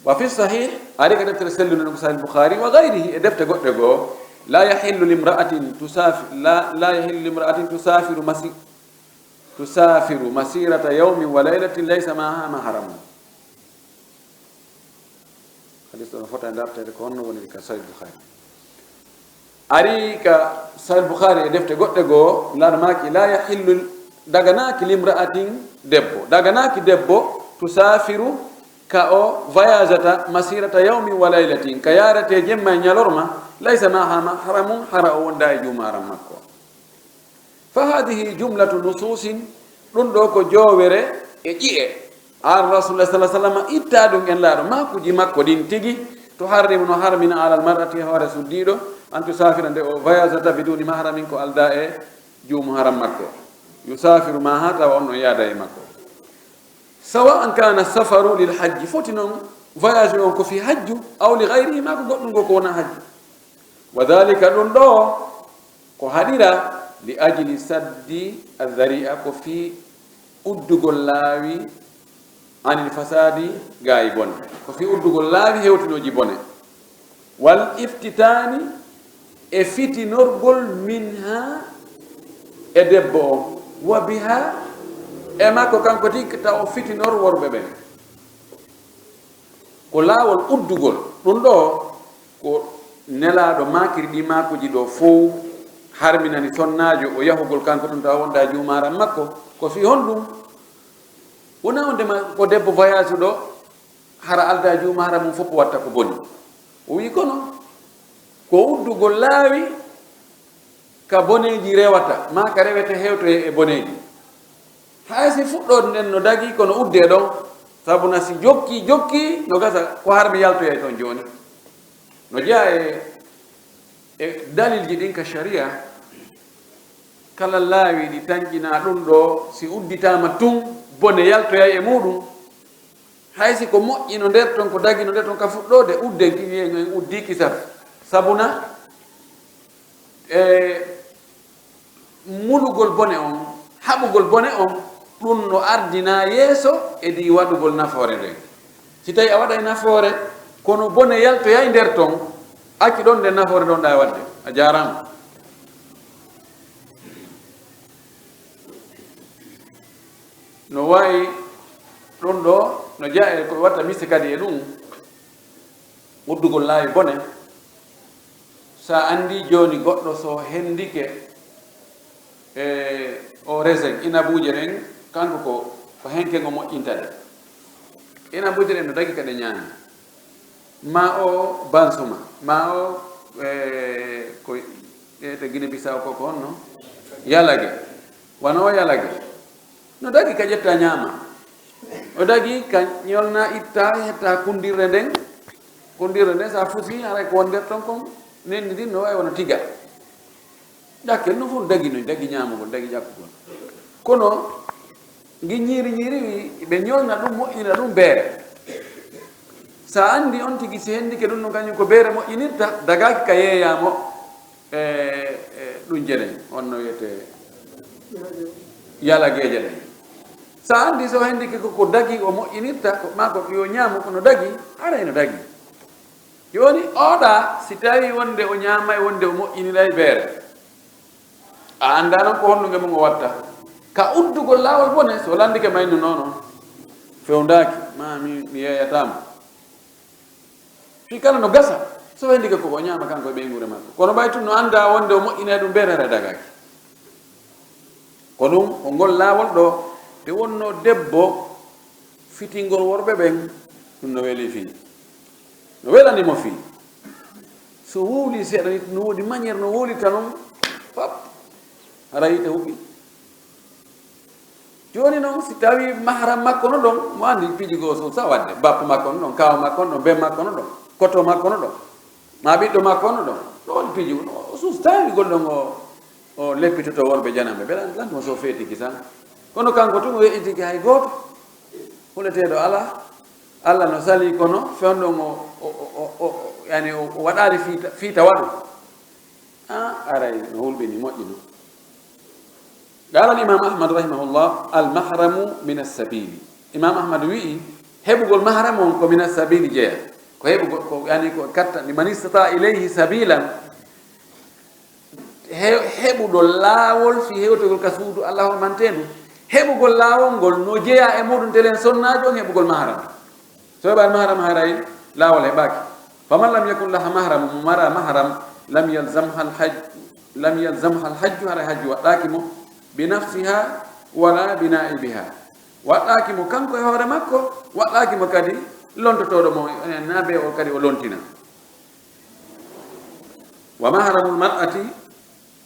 Wa fi sahih, ari ka deftere sellunde ko Sahih Bukhari wa ghayrihi, e defte goɗɗe goo, la yahillu limra'atin tusafi-, la, la yahillu limra'atin tusafiru masi-, tusafiru masirata yawmin wa laylatin laysa ma'aha mahramun. Hadis ɗo no fota e dartede ko honno woniri ka Sahih Bukhari. Ari ka Sahih Bukhari e defte goɗɗe goo, Nelaaɗo maaki, "La yahillu," daganaaki, "limra'atin," debbo, daganaaki debbo, "tusafiru," ka o voyageata, "masirata yawmin wa laylatin," ka yaarete jemma e ñalorma, "laysa ma'aha mahramun," hara o wonda e juumaaram makko. Fa hadhihi jumlatu nususin, ɗum ɗo ko joowere e ƴi'e. An Rasulullah sallallahu alaihi wasallam itta ɗum en laaɗo maakuji makko ɗin tigi, to harrimu no harmina alal mar'ati hoore suddiiɗo, an tusafira nde o voyageata biduni mahramin ko alda e juumu haram makko. Yusafiru ma'aha tawa on no yaada e makko. Sawa an kana safaru lil hajji, foti non voyage on ko fi hajju, aw li ghayrihi ma ko goɗɗum ko ko wona hajju. Wa dhalika ɗum ɗo ko haɗira li ajli saddi adhari'a ko fi uddugol laawi anil fasadi gaay bone. Ko fi uddugol laawi hewtinooji bone. Wal iftitani e fitinorgol minha e debbo on. Wa biha e makko kanko tigi taw o fitinor worɓe ɓen. Ko laawol uddugol. Ɗum ɗo ko Nelaaɗo maakiri ɗi maakuji ɗo fow harminani sonnaajo o yahugol kanko tun tawa wonda juumaaram makko. Ko fii honɗum? Wona on ndema ko debbo voyage ɗo hara alda juumaaram mum fof watta ko boni. O wi kono Ko uddugol laawi ka boneeji rewata, maa ka rewete hewtoye e boneeji. Hay si fuɗɗoode nden no dagii, kono uddee ɗon, sabu na si jokkii, jokkii, no gasa ko harmi yaltoyay ton jooni. No jeyaa e, e dalilji ɗin ka sharia, kala laawi ɗi tanƴinaa ɗun ɗoo, si udditaama tun, bone yaltoyay e muɗum. Hay si ko moƴƴi no nder ton, ko dagi no nder ton ka fuɗɗoode, udden ki, wiyen en uddii ki sar. Sabuna, e, mulugol bone on, haɓugol bone on, ɗun no ardinaa yeeso e dii waɗugol nafoore nden. Si tawi a waɗay nafoore, kono bone yaltoyay nder ton, accu ɗon nden nafoore nden ɗaa waɗde. A jaaraama. No waawi ɗun ɗoo, no jeyaa e ko watta mise kadi e ɗun, uddugol laawi bone. Sa anndi jooni goɗɗo so hendike e o resen inabuuje ɗen, kanko ko, ko henke ngo moƴƴinta ɗe. Inabuuje ɗen no dagi ka ɗe ñaami. Ma o bansuma, ma o, e, ko ƴeewte Guinée Bissau ko, ko honno? Yalage. Wano o yalage. No dagi ka ƴetta ñaama. O dagi ka ñolna itta, hetta kundirre nden. Kundirre nden sa fusi, haray ko won nder ton kon, nenni ndin no wayi wano tiga. Ɗakkel no fof dagi, no dagi ñaamugol, dagi ƴakkugol. Kono ngi ñiiri ñiiri wi, ɓe ñolna ɗum, moƴƴina ɗum beere. Sa anndi on tigi si hendike ɗum, ɗum kañum ko beere moƴƴinirta, dagaaki ka yeeyaa mo, e, e, ɗum jenen, on no wiyetee yalageeje ɗen. Sa anndi so hendike ko, ko dagi o moƴƴinirta, ko, maa ko yo ñaamu, kono dagi, haray no dagi. Jooni, oɗa, si tawi wonde o ñaamay, wonde o moƴƴiniray beere, a anndaa non ko honno nge mo ngo watta. Ka uddugol laawol bone, so landike mayno noon, fewndaaki, ma mi, mi yeeyataama. Fii kala no gasa, so hendike ko o ñaama kanko e ɓeynguure makko. Kono ɓay tun no anndaa wonde o moƴƴinay ɗum beere, hara dagaaki. Ko ɗum, ko ngol laawol ɗo, te wonno debbo fitingol worɓe ɓen, ɗum no weli fii. No welani mo fii. So wowli seeɗa ni, no woodi manière no wowlirta non, pap, hara yiite huɓɓi. Jooni non, si tawi mahram makko no ɗon, mo anndi piiji goo so sa wadde, bappa makko no ɗon, kaaw makko no ɗon, ben makko no ɗon, koto makko no ɗon, ma ɓiɗɗo makko no ɗon, no waɗi piiji goo, no, o suus tawi gol ɗon o, o leppitoto worɓe jananɓe, ɓe lan-, lanti mo so feetiki san. Kono kanko tun o yeƴƴitiki hay gooto, huleteeɗo alaa, Alla no salii kono fewndo ngo o, o, o, o, yani o, o waɗaali fiita, fiita waɗu. Ah, aray no hulɓini, moƴƴi non. Qala al-Imam Ahmad rahimahullah, "Al-mahramu min as-sabili." Imam Ahmad wi'i, heɓugol mahram on ko min as-sabili jeya. Ko heɓugol, ko, yani ko katta, "Liman istata ilayhi sabilan." He-, heɓuɗo laawol fii hewtogol ka suudu Alla hormanteendu. Heɓugol laawol ngol no jeyaa e muɗum telen sonnaajo on heɓugol mahram. So heɓaali mahram haray laawol heɓaaki. Faman lam yakun laha mahram, mo mara mahram, lam yalzamha al-hajj, lam yalzamha al-hajju, haray hajju waɗɗaaki mo, bi nafsiha wala bi na'ibiha. Waɗɗaaki mo kanko e hoore makko, waɗɗaaki mo kadi lontotooɗo mo, na be o kadi o lontina. Wa mahramul mar'ati,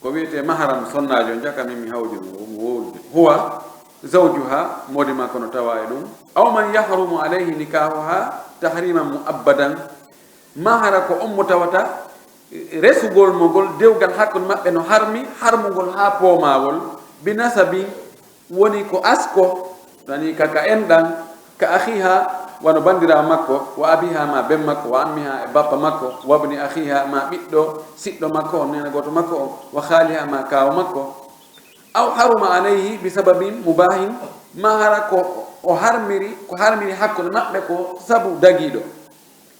ko wiyetee mahram sonnaajo, jaka min mi hawji mo, mo wowlude. Huwa zawjuha, moodi makko no tawa e ɗum. Aw man yahrumu alayhi nikahuha tahriman mu'abbadan. Mahra ko on mo tawata resugol mo ngol, dewgal hakkunde maɓɓe no harmi, harmugol haa poomawol, bi nasabin, woni ko asko, nani ka, ka enɗan, ka akhiha, wano bandiraawo makko, wa abiha, ma ben makko, wa ammiha, e bappa makko, wa ibni akhiha, ma ɓiɗɗo siɗɗo makko on, neene gooto makko on, wa khaliha, ma kaawo makko. Aw haruma alayhi bi sababin mubahin, ma hara ko o harmiri, ko harmiri hakkunde maɓɓe ko sabu dagiiɗo.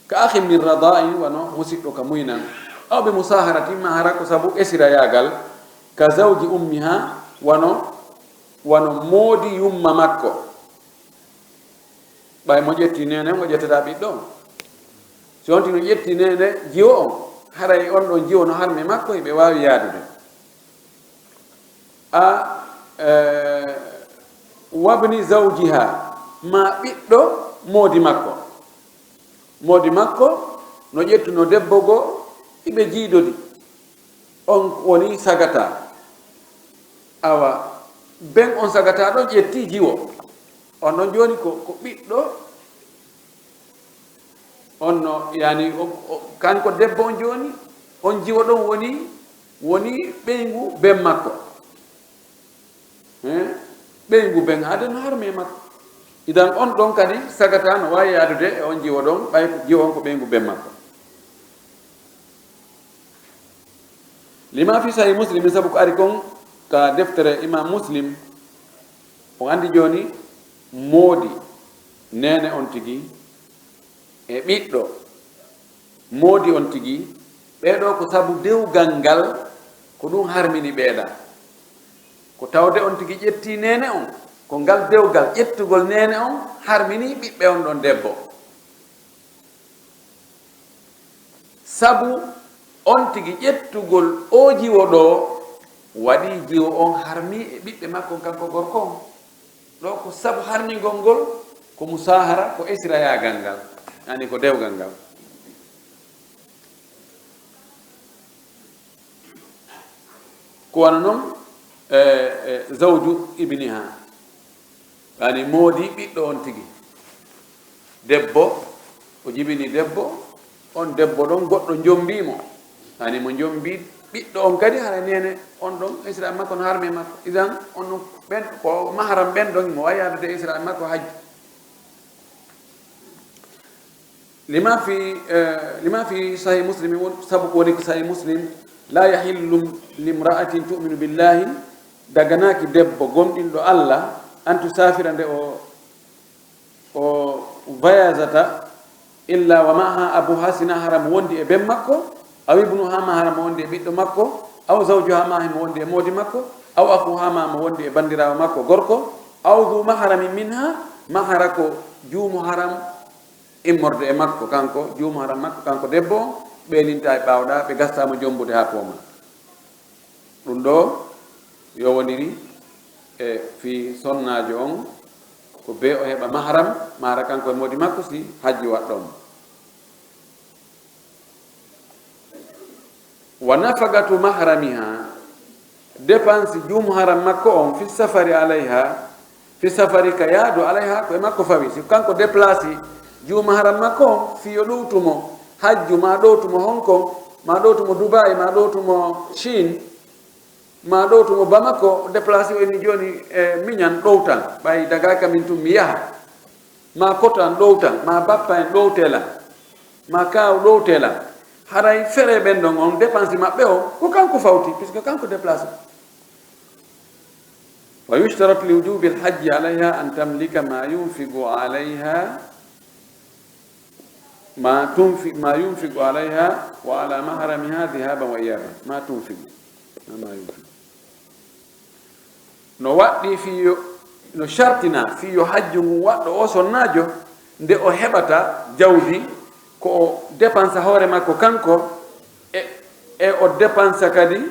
Ka akhin min rada'in, wano musiɗɗo ka muynan. Aw bi musaharatin, ma hara ko sabu esirayaagal. Ka zawji ummiha, wano, wano moodi yumma makko. Ɓay mo ƴetti neene, mo ƴettata ɓiɗɗo on. Si on tino ƴetti neene jiwo on, haray on ɗon jiwo no harmi makko, hiɓe waawi yaadude. A, e, wabni zawjiha, ma ɓiɗɗo moodi makko. Moodi makko no ƴettuno debbo goo, Iɓe jiidodi, on woni sagata. Awa, ben on sagata ɗon ƴetti jiwo. On ɗon jooni ko, ko ɓiɗɗo, on no, yani, o, o, kanko debbo on jooni, on jiwo ɗon woni, woni ɓeyngu ben makko. He? Ɓeyngu ben haade no harmi e makko. Idan on ɗon kadi sagata no waawi yaadude e on jiwo ɗon, ɓay jiwo on ko ɓeyngu ben makko. Lima fi Sahih Muslim, sabu ko ari kon ka deftere Imam Muslim, o andi jooni moodi neene on tigi e ɓiɗɗo moodi on tigi, ɓee ɗoo ko sabu dewgal ngal, ko ɗum harmini ɓee ɗaa. Ko tawde on tigi ƴetti neene on, ko ngal dewgal ƴettugol neene on harmini ɓiɓɓe on ɗon debbo. Sabu on tigi ƴettugol oo jiwo ɗoo, waɗi jiwo on harmi e ɓiɓɓe makko on kanko gorko on. Ɗoo ko sabu harmingol ngol, ko musahara, ko esirayaagal ngal, yani ko dewgal ngal. Ko wano non, e, e, zawju ibniha, yani moodi ɓiɗɗo on tigi. Debbo, o jibini debbo, on debbo ɗon goɗɗo jombii mo. Yani mo jombii ɓiɗɗo on kadi, hara neene on ɗon esirayaagal makko no harmi e makko. Idan, on ɗon, ɓen, ko mahram ɓen ɗon, mo waawi yaadude esirayaagal makko hajju. Lima fi, eh, lima fi Sahih Muslim, won, sabu ko woni ko Sahih Muslim, "La yahillu limra'atin tu'minu billahi", daganaaki debbo gomɗinɗo Allah, "an tusafira", nde o, o voyageata, "illa wa ma'aha abuha", sina hara mo wondi e ben makko, "aw ibnuha", ma hara mo wondi e ɓiɗɗo makko, "aw zawjuha", ma himo wondi e moodi makko, "aw akhuha", ma mo wondi e bandiraawo makko gorko, "aw dhu mahramin minha", ma hara ko juumu haram immorde e makko, kanko, juumu haram makko, kanko debbo on, ɓe linta e ɓaawo ɗaa, ɓe gastaama jombude haa pooma. Ɗum ɗoo yowondiri e fii sonnaajo on, ko bee o heɓa mahram, ma hara kanko e moodi makko, si hajju waɗɗo mo. Wa nafaqatu mahramiha, dépense juumu haram makko on, fi safari alayha, fi safari ka yaadu alayha, ko e makko fawi. Si kanko déplacé juumu haram makko on, fii yo ɗowtu mo hajju, ma ɗowtu mo Hong Kong, ma ɗowtu mo Dubai, ma ɗowtu mo Chine, ma ɗowtu mo Bamako, déplacé o inni jooni e miñan ɗowtan, ɓay dagaaka min tun mi yaha. Ma koto an ɗowtan, ma bappa en ɗowte lan, ma kaaw ɗowte lan. Haray fere ɓen ɗon on dépense maɓɓe o, ko kanko fawti, puisque kanko déplacé. Wa yushtaratu li wujubil hajji alayha an tamlika ma yunfiqu alayha, ma tunfi-, ma yunfiqu alayha wa ala mahramiha dhahaban wa iyaban. Ma tunfiqu, ma, ma yunfiqu. No waɗɗii fii yo, no shartina fii yo hajju ngun waɗɗo o sonnaajo, nde o heɓata jawdi, ko o dépensa hoore makko kanko, e, e o dépensa kadi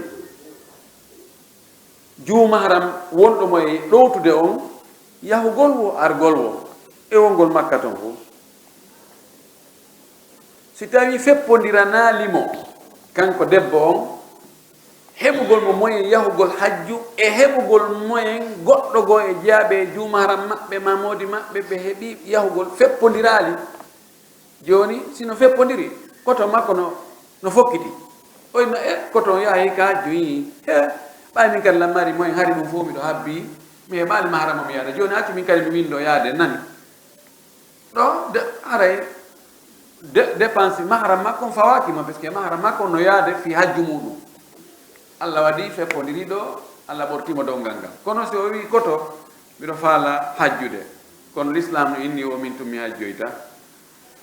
juu mahram wonɗo mo e ɗowtude on, yahugol wo, argol wo, e wongol Makka ton fof. Si tawii feppondiranaali mo, kanko debbo on, heɓugol mo moyen yahugol hajju e heɓugol moyen goɗɗo goo e jeyaaɓe e juu mahram maɓɓe maa moodi maɓɓe, ɓe heɓii yahugol feppondiraali. Jooni, si no feppondiri, koton makko no, no fokkiti. O inna, e, koton yahi ka hajju, ii, he, ɓay min kadi lan mari moyen, hari ɗum fof miɗo habbii, mi heɓaali mahram am yaade. Jooni, accu min kadi mi winndoo yaade, nani? Ɗo, de, haray, de, dépense mahram makko on fawaaki mo, parce que mahram makko on no yaade fii hajju muuɗum. Allah waɗi feppondiri ɗo, Allah ɓortii mo dowgal ngal. Kono si o wii koto, miɗo faala hajjude. Kono l'islam no inni o min tun mi hajjoyta.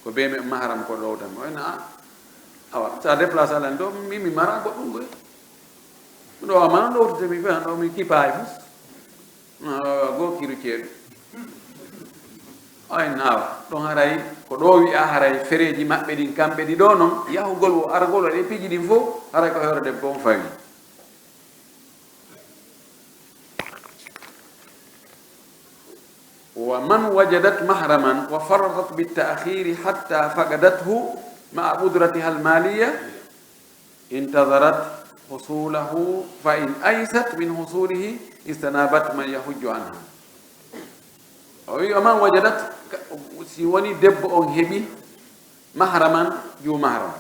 Ko bee mi mahram ko ɗowtan mo. O inna, a, awa, sa déplace alan ɗo, min mi mara goɗɗum koy. Ɗo amana ɗowtete mi fena ɗo mi kipaay fof. Goo kiru ceeɗu. Ay naawa, ɗon haray, ko ɗo wi'a haray fereeji maɓɓe ɗin, kamɓe ɗi ɗo non, yahugol wo argol wo ɗe piiji ɗin fof, haray ko hoore debbo on fawi. Wa man wajadat mahraman wa farratat bit ta'khiri hatta faqadathu ma'a qudratiha al maliya, انتظرت حصوله، فإن أيست من حصوله استنابت من يحج عنها. O wi, ومن وجدت, si woni debbo on heɓi mahraman, juu mahram.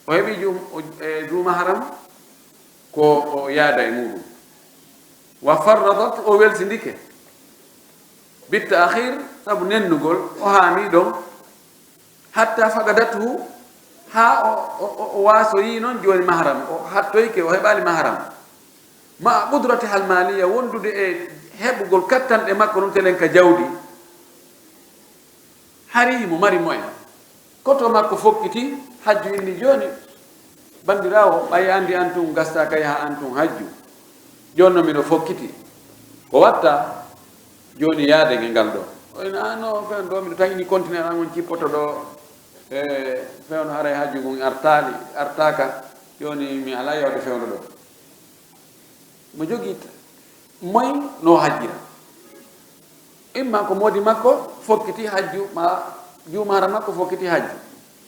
O heɓi juu, o, e, juu mahram, ko o yaada e muɗum. وفرضت, o welsindike. بالتأخير, sabu nennugol, o haami ɗon. حتى فقدته, haa o, o, o, o waasoyi non jooni mahram, o hattoyke, o heɓaali mahram. مع قدرتها المالية, wondude e heɓugol kattanɗe makko ɗum telen ka jawdi. Hari himo mari moyen. Koto makko fokkiti, hajju inni jooni. Bandiraawo, ɓay andi an tun gasta ka yaha an tun hajju. Jooni no mino fokkiti. Ko watta? Jooni yaade nge ngal ɗo. O ina, "Ah, no, fen ɗo, miɗo tan ini continent an on cippoto ɗo. E, fen haray hajju ngun artaali, artaaka. Jooni mi alaa yawde fewndo ɗo." Mo jogii t-, moy no hajjira. Imma ko moodi makko fokkiti hajju, ma juu mahram makko fokkiti hajju.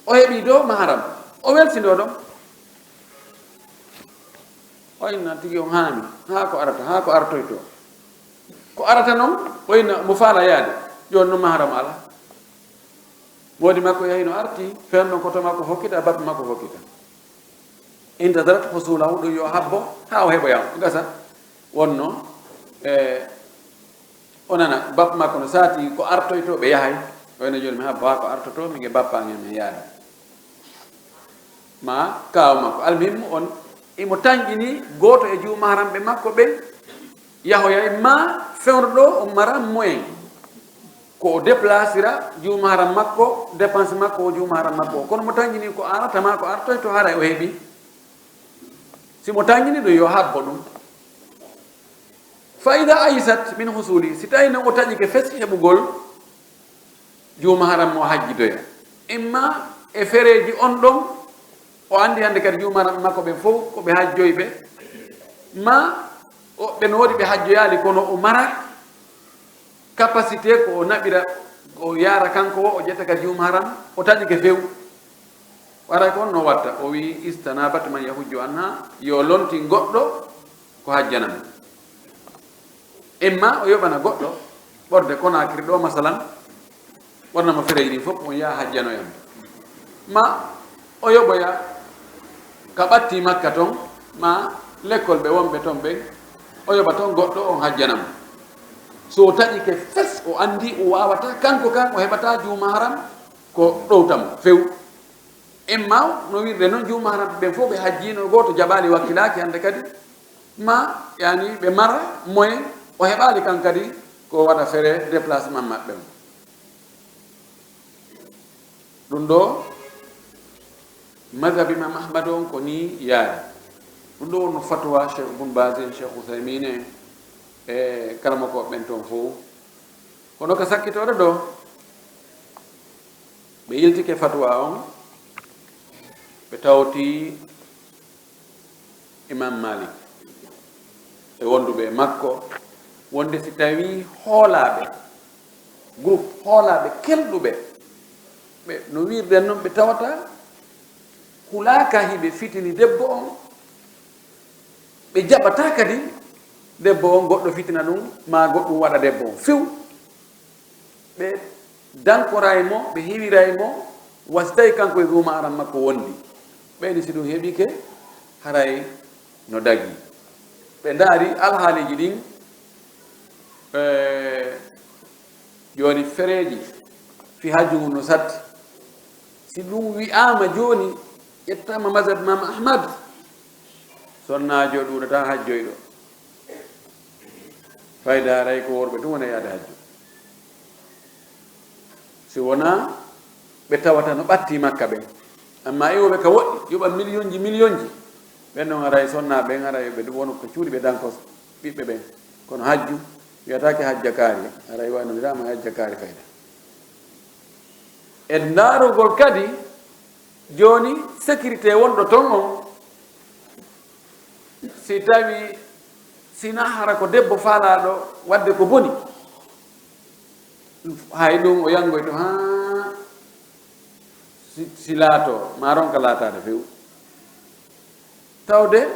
O heɓi do mahram. O welsindo ɗon. O inna tigi on haami. Haa ko arata, haa ko artoyto. Ko arata non, o inna mo faala yaade. Jooni no mahram ala. Moodi makko yahi no arti, fen non koto makko fokkita, bappa makko fokkita. انتظرت حصوله, ɗum yo habbo haa o heɓoya, gasa. Wonno, e, o nana bappa makko no saati ko artoyto, ɓe yahay. O ina jooni mi habbo haa ko artoto, mi ge bappa ngen mi yaada. Ma kaaw makko. Almuhimmu on, imo tanƴini gooto e juu mahramɓe makko ɓen, yahoya ma fewndo ɗo, o mara moyen. Ko o déplacera juu mahram makko, dépense makko o juu mahram makko. Kono mo tanƴini ko arata ma ko artoyto, haray o heɓi. Si mo tanƴini ɗum, yo habbo ɗum. فإذا أيست من حصوله, si tawi non o taƴike fes heɓugol juu mahram mo hajjidoya. Imma e fereeji on ɗon, o andi hande kadi juu mahram makko ɓen fow ko ɓe hajjoyɓe. Ma o, ɓe no woodi ɓe hajjoyaali, kono o mara capacité ko o naɓira, o yaara kanko o, o ƴetta kadi juu mahram, o taƴike few. Waray ko on no watta, o wi, استنابت من يحج عنها, yo lontin goɗɗo ko hajjana mo. Imma o yoɓana goɗɗo, ɓorde Konaakiri ɗo, masalan, ɓorna mo fereeji ɗin fof, on yaha hajjanoya mo. Ma o yoɓoya ka ɓatti Makka ton, ma lekkol ɓe wonɓe ton ɓen, o yoɓa ton goɗɗo, on hajjana mo. So o taƴike fes, o andi o waawata, kanko kan o heɓata juu mahram ko ɗowta mo few. Imma no wirde non, juu mahram ɓen fof ɓe hajjino, gooto jaɓaali, wakkilaaki hande kadi, ma, yani, ɓe mara moyen, o heɓaali kan kadi ko waɗa fere déplacement maɓɓe on. Ɗum ɗo, madhab Imam Ahmad on ko ni yaari. Ɗum ɗo wonno fatwa Cheikh Ibn Baz en, Cheikh Uthaymin en, e karamokooɓe ɓen ton fof. Kono ka sakkitooɗo ɗo, ɓe yiltike fatwa on, ɓe tawti Imam Malik e wonduɓe e makko, wonde si tawi hoolaaɓe, groupe hoolaaɓe kelɗuɓe, ɓe, no wirden non, ɓe tawata hulaaka hiɓe fitini debbo on, ɓe jaɓata kadi debbo on goɗɗo fitina ɗum, ma goɗɗum waɗa debbo on few. Ɓe dankoray mo, ɓe hiwiray mo, wa si tawi kanko e juu mahram makko wondi. Ɓeyni si ɗum heɓike, haray no dagi. Ɓe ndaari alhaaliiji ɗin, eh, jooni fereeji fii hajju ngun no satti. Si ɗum wi'aama jooni, ƴettaama mazhab Imam Ahmad, sonnaajo ɗuuɗata hajjoyɗo. Fayda haray ko worɓe tun wona yaade hajju. Si wonaa ɓe tawata no ɓatti Makka ɓen. Amma iwooɓe ka woɗɗi, yoɓa miliyonji, miliyonji. Ɓen non haray sonnaa ɓen, haray ɓe wonu ko cuuɗi ɓe danko ɓiɓɓe ɓen. Kono hajju, wiyataake hajja kaari, haray waynondiraama e hajja kaari fayda. E ndaarugol kadi, jooni, sécurité wonɗo ton on, si tawi sina hara ko debbo faalaaɗo waɗde ko boni, hay ɗum o yanngoyto haa si, si laato, ma ronka laataade few. Tawde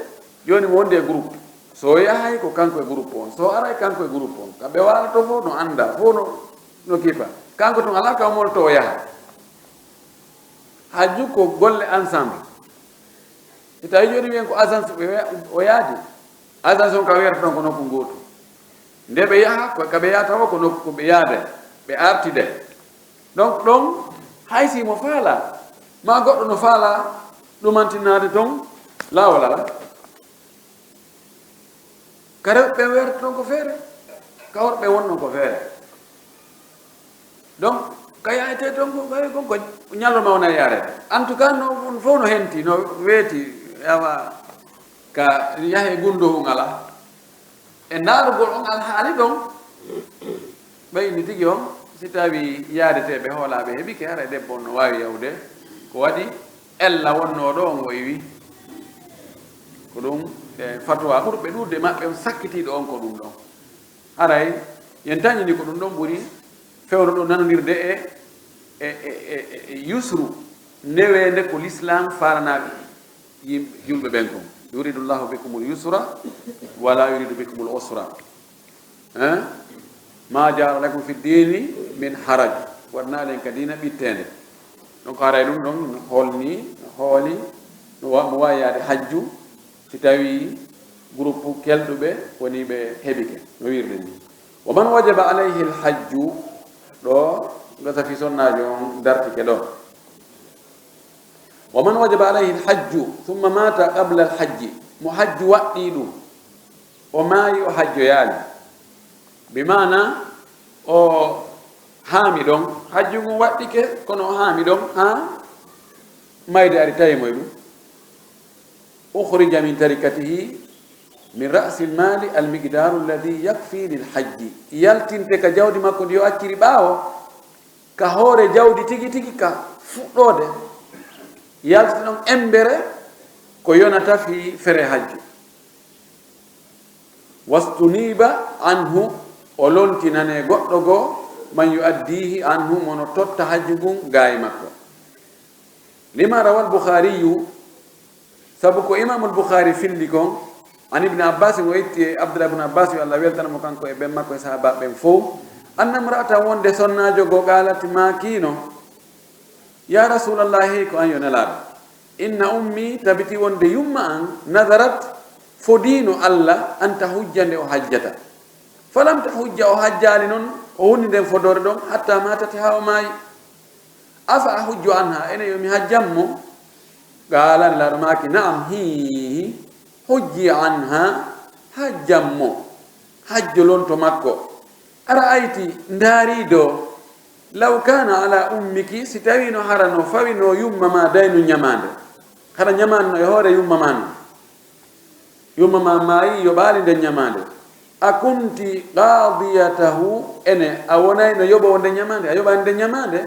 jooni mo wondi e groupe, so o yahay ko kanko e groupe on, so o aray kanko e groupe on, ka ɓe waalata fof no annda, fof no, no kipa. Kanko tun alaa ka o molto o yaha. Hajju ko golle ensemble. Si tawi jooni wiyen ko agence ɓe we-, o yaadi, agence on ka weerata ɗon ko nokku gootu. Nde ɓe yaha, ko ka ɓe yahata o ko nokku ko ɓe yaade, ɓe artide. Donc ɗon, hay si mo faala, ma goɗɗo no faala ɗumantinnaade ton laawol alaa. Ka rewɓe ɓen weerata ton ko feere, ka worɓe wonno ko feere. Donc, ka yaayte ton ko, ɓay kon ko ñallo mawna yaarede. En tout cas, no, on fof no henti, no weeti, awa, ka yahe gundohu ngala. E ndaarugol on alhaali ɗon, ɓay ni tigi on, si tawi yaadeteeɓe hoolaaɓe heɓike, haray debbo on no waawi yahude. Ko waɗi ella wonnoo ɗo on o iwi. Ko ɗum, e, fatwa ɓurɓe ɗuuɗde maɓɓe on sakkitiiɗo on ko ɗum ɗon. Haray, yen tañini ko ɗum ɗon ɓuri fewndo ɗo nanondirde e, e, e, e, e, e yusru neweende ko l'islam faalanaa yimɓe julɓe ɓen kon. Yuridu llahu bikumul yusra, wala yuridu bikumul usra. Hein? Ma jaala lakum fi dini min haraj. Waɗanaali en ka diina ɓitteende. Donc, haray ɗum ɗon no holni, no hooli, no wa-, mo waawi yaade hajju, si tawi groupe kelɗuɓe woni ɓe heɓike, no wiirde ni. Wa man wajaba alayhi alhajju, ɗo gasa fi sonnaajo on dartike ɗo. Wa man wajaba alayhi alhajju, thumma mata qabla alhajji, mo hajju waɗɗii ɗum, o maayi o hajjoyaali. Bi maana o haami ɗon, hajju ngun waɗɗike, kono o haami ɗon haa mayde ari tawi mo e ɗum. Ukhrija min tarikatihi min ra'si almali almiqdaru alladhi yakfi lilhajji. Yaltinte ka jawdi makko ndi o acciri ɓaawo, ka hoore jawdi tigi tigi ka fuɗɗoode. Yaltite ɗon embere ko yonata fii fere hajju. Wastuniba anhu, o lontinane goɗɗo goo, man yuaddihi anhu, mo no totta hajju ngun gaa e makko. Lima rawal Bukhariyu, sabu ko Imamul Bukhari filli kon, an Ibni Abbas, o itti e Abdullah ibn Abbas, yo Allah weltana mo kanko e ben makko e sahaaba ɓen fow, anna imra'atan, wonde sonnaajo goo, qaalat, maakiino, ya Rasuulallahi, ko an yo Nelaaɗo, inna ummi, tabiti wonde yumma an, nadarat, fodiino Allah, an tahujja, nde o hajjata. Falam tahujja, o hajjaali non, o hunni nden fodoore ɗon, hatta matat, haa o maayi. Afa ahujju anha, ene yo mi hajjan mo? Qaala, Nelaaɗo maaki, na'am, hii, hujji anha, hajjan mo, hajjo lonto makko. Ara'ayti, ndaari do, law kaana ala ummiki, si tawii no hara no fawii no yumma ma daynu ñamaande, hara ñamaande no e hoore yumma ma non. Yumma ma maayi, yoɓaali nden ñamaande. A kunti qaadiyatahu, ene a wonayno yoɓoowo nden ñamaande? A yoɓaani nden ñamaande?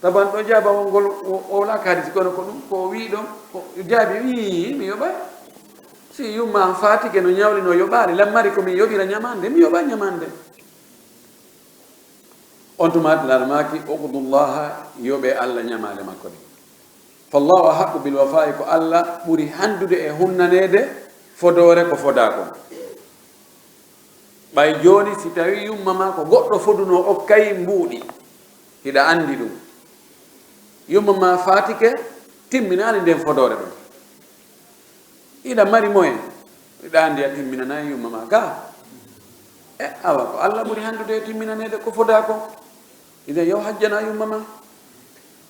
Taban ɗo jaabawol ngol o, o wala ka hadisi, kono ko ɗum ko o wi'i ɗon, ko jaabi, wi'i, mi yoɓay. Si yumma am faatike no ñawli, no yoɓaali, lammari ko min yoɓira ñamaande, mi yoɓa ñamaande. On tuma Nelaaɗo maaki, uqdullaha, yoɓe Allah ñamaale makko ɗen. Fallahu ahaqqu bil wafa'i, ko Allah ɓuri handude e hunnaneede fodoore ko fodaa kon. Ɓay jooni, si tawii yumma ma ko goɗɗo fodunoo okkay mbuuɗi, hiɗa andi ɗum. Yumma ma faatike, timminaali nden fodoore ɗon. Hiɗa mari moyen, hiɗa andi a timminanay yumma ma ka. E awa, ko Allah ɓuri handude e timminaneede ko fodaa kon. Idan, yo hajjana yumma ma.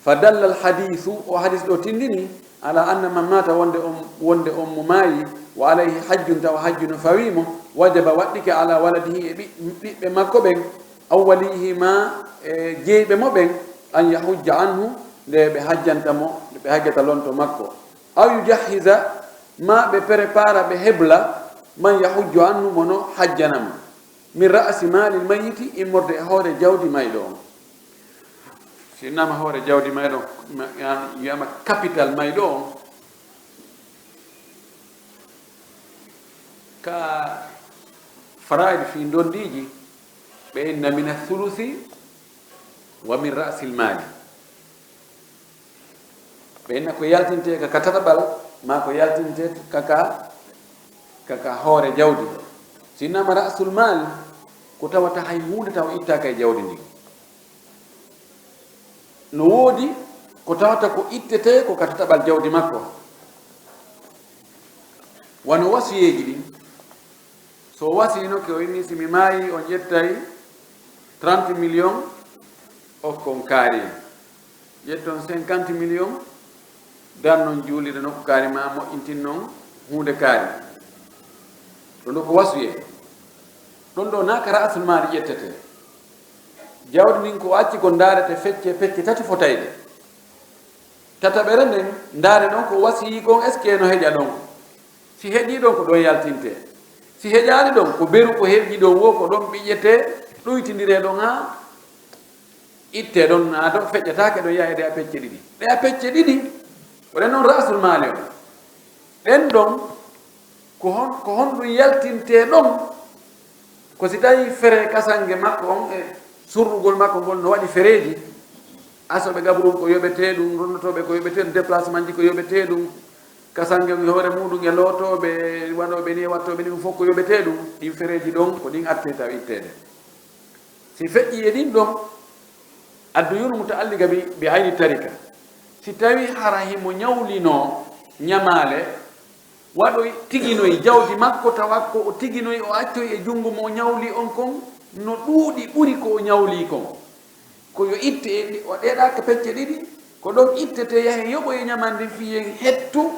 Fa dalla al hadiisu, o hadis ɗo tindini, ala anna man maata, wonde on, wonde on mo maayi, wa alayhi hajjun, tawa hajju no fawii mo, wajaba, waɗɗike, ala waladihi, e ɓi-, ɓiɓɓe makko ɓen, aw waliyihi, ma e jeyɓe mo ɓen, an yahujja anhu, nde ɓe hajjanta mo, nde ɓe hajjata lonto makko. Aw yujahhiza, ma ɓe prépara, ɓe hebla, man yahujju anhu, mo no hajjana mo. Min ra'si maalil mayyiti, immorde e hoore jawdi mayɗo on. Si innama hoore jawdi mayɗo on, ma-, yani, wiyama capital mayɗo on, ka faraa'id fi ndondiiji, ɓe inna min athulusi wa min ra'sil maali. Ɓe inna ko yaltintee ka, ka tataɓal, maa ko yaltinte kaka, kaka hoore jawdi. Si innama ra'sul mal, ko tawata hay huunde taw ittaaka e jawdi ndin. No woodi ko tawata ko ittetee ko ka tataɓal jawdi makko. Wano wasiyeeji ɗin. So wasiyino ke o inni, si mi maayi, on ƴettay trente millions, okkon kaari. Ƴetton cinquante millions, dannon juulirde nokku kaari ma, moƴƴintinnon huunde kaari. Ɗun ɗoo ko wasiyee. Ɗun ɗoo naa ka ra'sul maali ƴettetee. Jawdi ndin ko acci ko ndaarete fecce, pecce tati fotayɗe. Tataɓere nden, ndaare ɗon ko wasiyii kon, est-ce que no heƴa ɗon? Si heƴii ɗon, ko ɗon yaltintee. Si heƴaali ɗon, ko beru ko heƴii ɗon woo, ko ɗon ɓiƴƴetee, ɗuytindiree ɗon haa ittee ɗon, naa ɗon feƴƴataake ɗon, yaha e ɗe a pecce ɗiɗi. Ɗe a pecce ɗiɗi, ko ɗen non ra'sul maali on. Ɗen ɗon, ko hon-, ko honɗun yaltintee ɗon? Ko si tawii fere kasange makko on e surrugol makko ngol no waɗi fereeji, asooɓe gaburum ko yoɓetee ɗun, ronnotooɓe ko yoɓetee ɗun, déplacement ji ko yoɓetee ɗun, kasange on e hoore muɗum e lootooɓe, waɗooɓe ni e wattooɓe ni, ɗun fof ko yoɓetee ɗun. Ɗin fereeji ɗon, ko ɗin attee taw itteede. Si feƴƴii e ɗin ɗon, adduyunu muta'alliqa bi, bi ayni tarika. Si tawii hara himo ñawlinoo ñamaale, waɗoy tiginoy jawdi makko, tawa ko o tiginoy, o accoy e junngo mo o ñawli on kon, no ɗuuɗi ɓuri ko o ñawli kon. Ko yo itte e ɗi, o ɗeeɗaaka pecce ɗiɗi, ko ɗon ittetee, yahe yoɓoye ñaman ndin fii yen hettu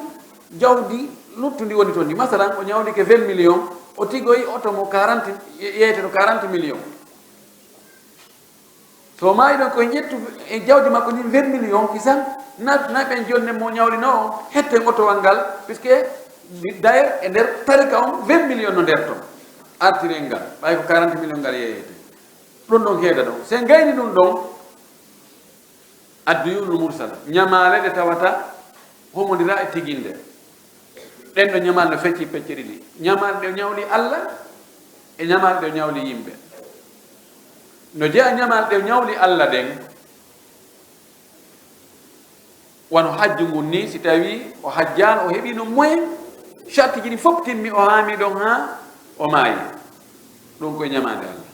jawdi luttundi woni ton ndi. Masalan, o ñawlike vingt millions, o tigoy oto mo quarante, ye-, yeeyete no quarante millions. So maayi ɗon, ko en ƴettu e jawdi makko ndin vingt millions kisan, na, na ɓen jonne mo ñawlino o, hetten otowal ngal, puisque d'ailleurs e nder tarika on vingt millions no nder ton. Artirel ngal, ɓay ko quarante millions ngal yeeyete. Ɗun ɗon heeda ɗon. Si en gayni ɗun ɗon, adduyunul mursala, ñamaale ɗe tawata homondiraa e tiginde. Ɗen ɗon ñamaale no fecci pecce ɗiɗi. Ñamaale ɗe o ñawli Alla e ñamaale ɗe o ñawli yimɓe. No jeyaa ñamaale ɗe o ñawli Alla ɗen, wano hajju ngun nii, si tawii o hajjaano, o heɓiino moyen, sartiji ɗin fof timmi, o haami ɗon haa o maayi. Ɗun ko e ñamaande Alla.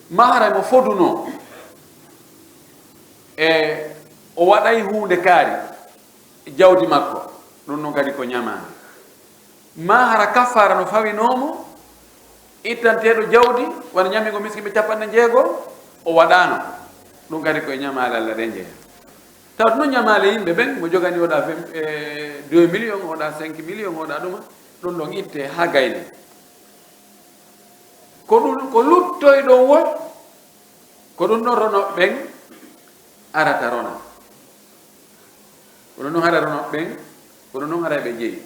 Maa hara mo fodunoo e o waɗay huunde kaari jawdi makko, ɗun non kadi ko ñamaande. Maa hara kaffaara no fawinoo mo, ittanteeɗo jawdi, wano ñamingo miskinɓe cappanɗe njeego, o waɗaano. Ɗun kadi ko e ñamaale Alla ɗen jeyaa. Tawde non ñamaale yimɓe ɓen, mo jogani oɗa vingt, eh, deux millions, oɗa cinq millions, oɗa ɗuma, ɗun ɗon ittee haa gaynee. Ko ɗun, ko luttoy ɗon woo, ko ɗun ɗon ronooɓe ɓen arata rona. Ko ɗun ɗon hara ronooɓe ɓen, ko ɗun ɗon hara ɓe jeyi.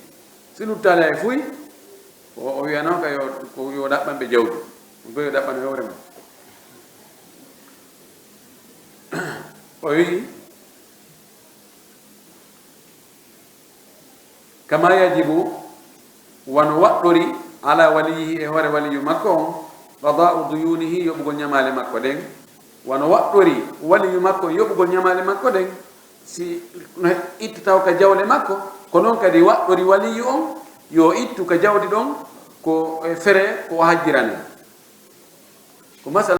Si luttaali hay fuy, o, o wiyanoo ka yo, ko yo ɗaɓɓan ɓe jawdi. Ɗun ko yo ɗaɓɓan hoore mum. O wi'i, kama yajibu, wano waɗɗori, ala waliyihi, e hoore waliyu makko on, qada'u duyunihi, yoɓugol ñamaale makko ɗen. Wano waɗɗori waliyu makko on yoɓugol ñamaale makko ɗen, si no ittataw ka jawle makko, ko non kadi waɗɗori waliyu on yo ittu ka jawdi ɗon ko e fere ko o hajjirani. Ko masala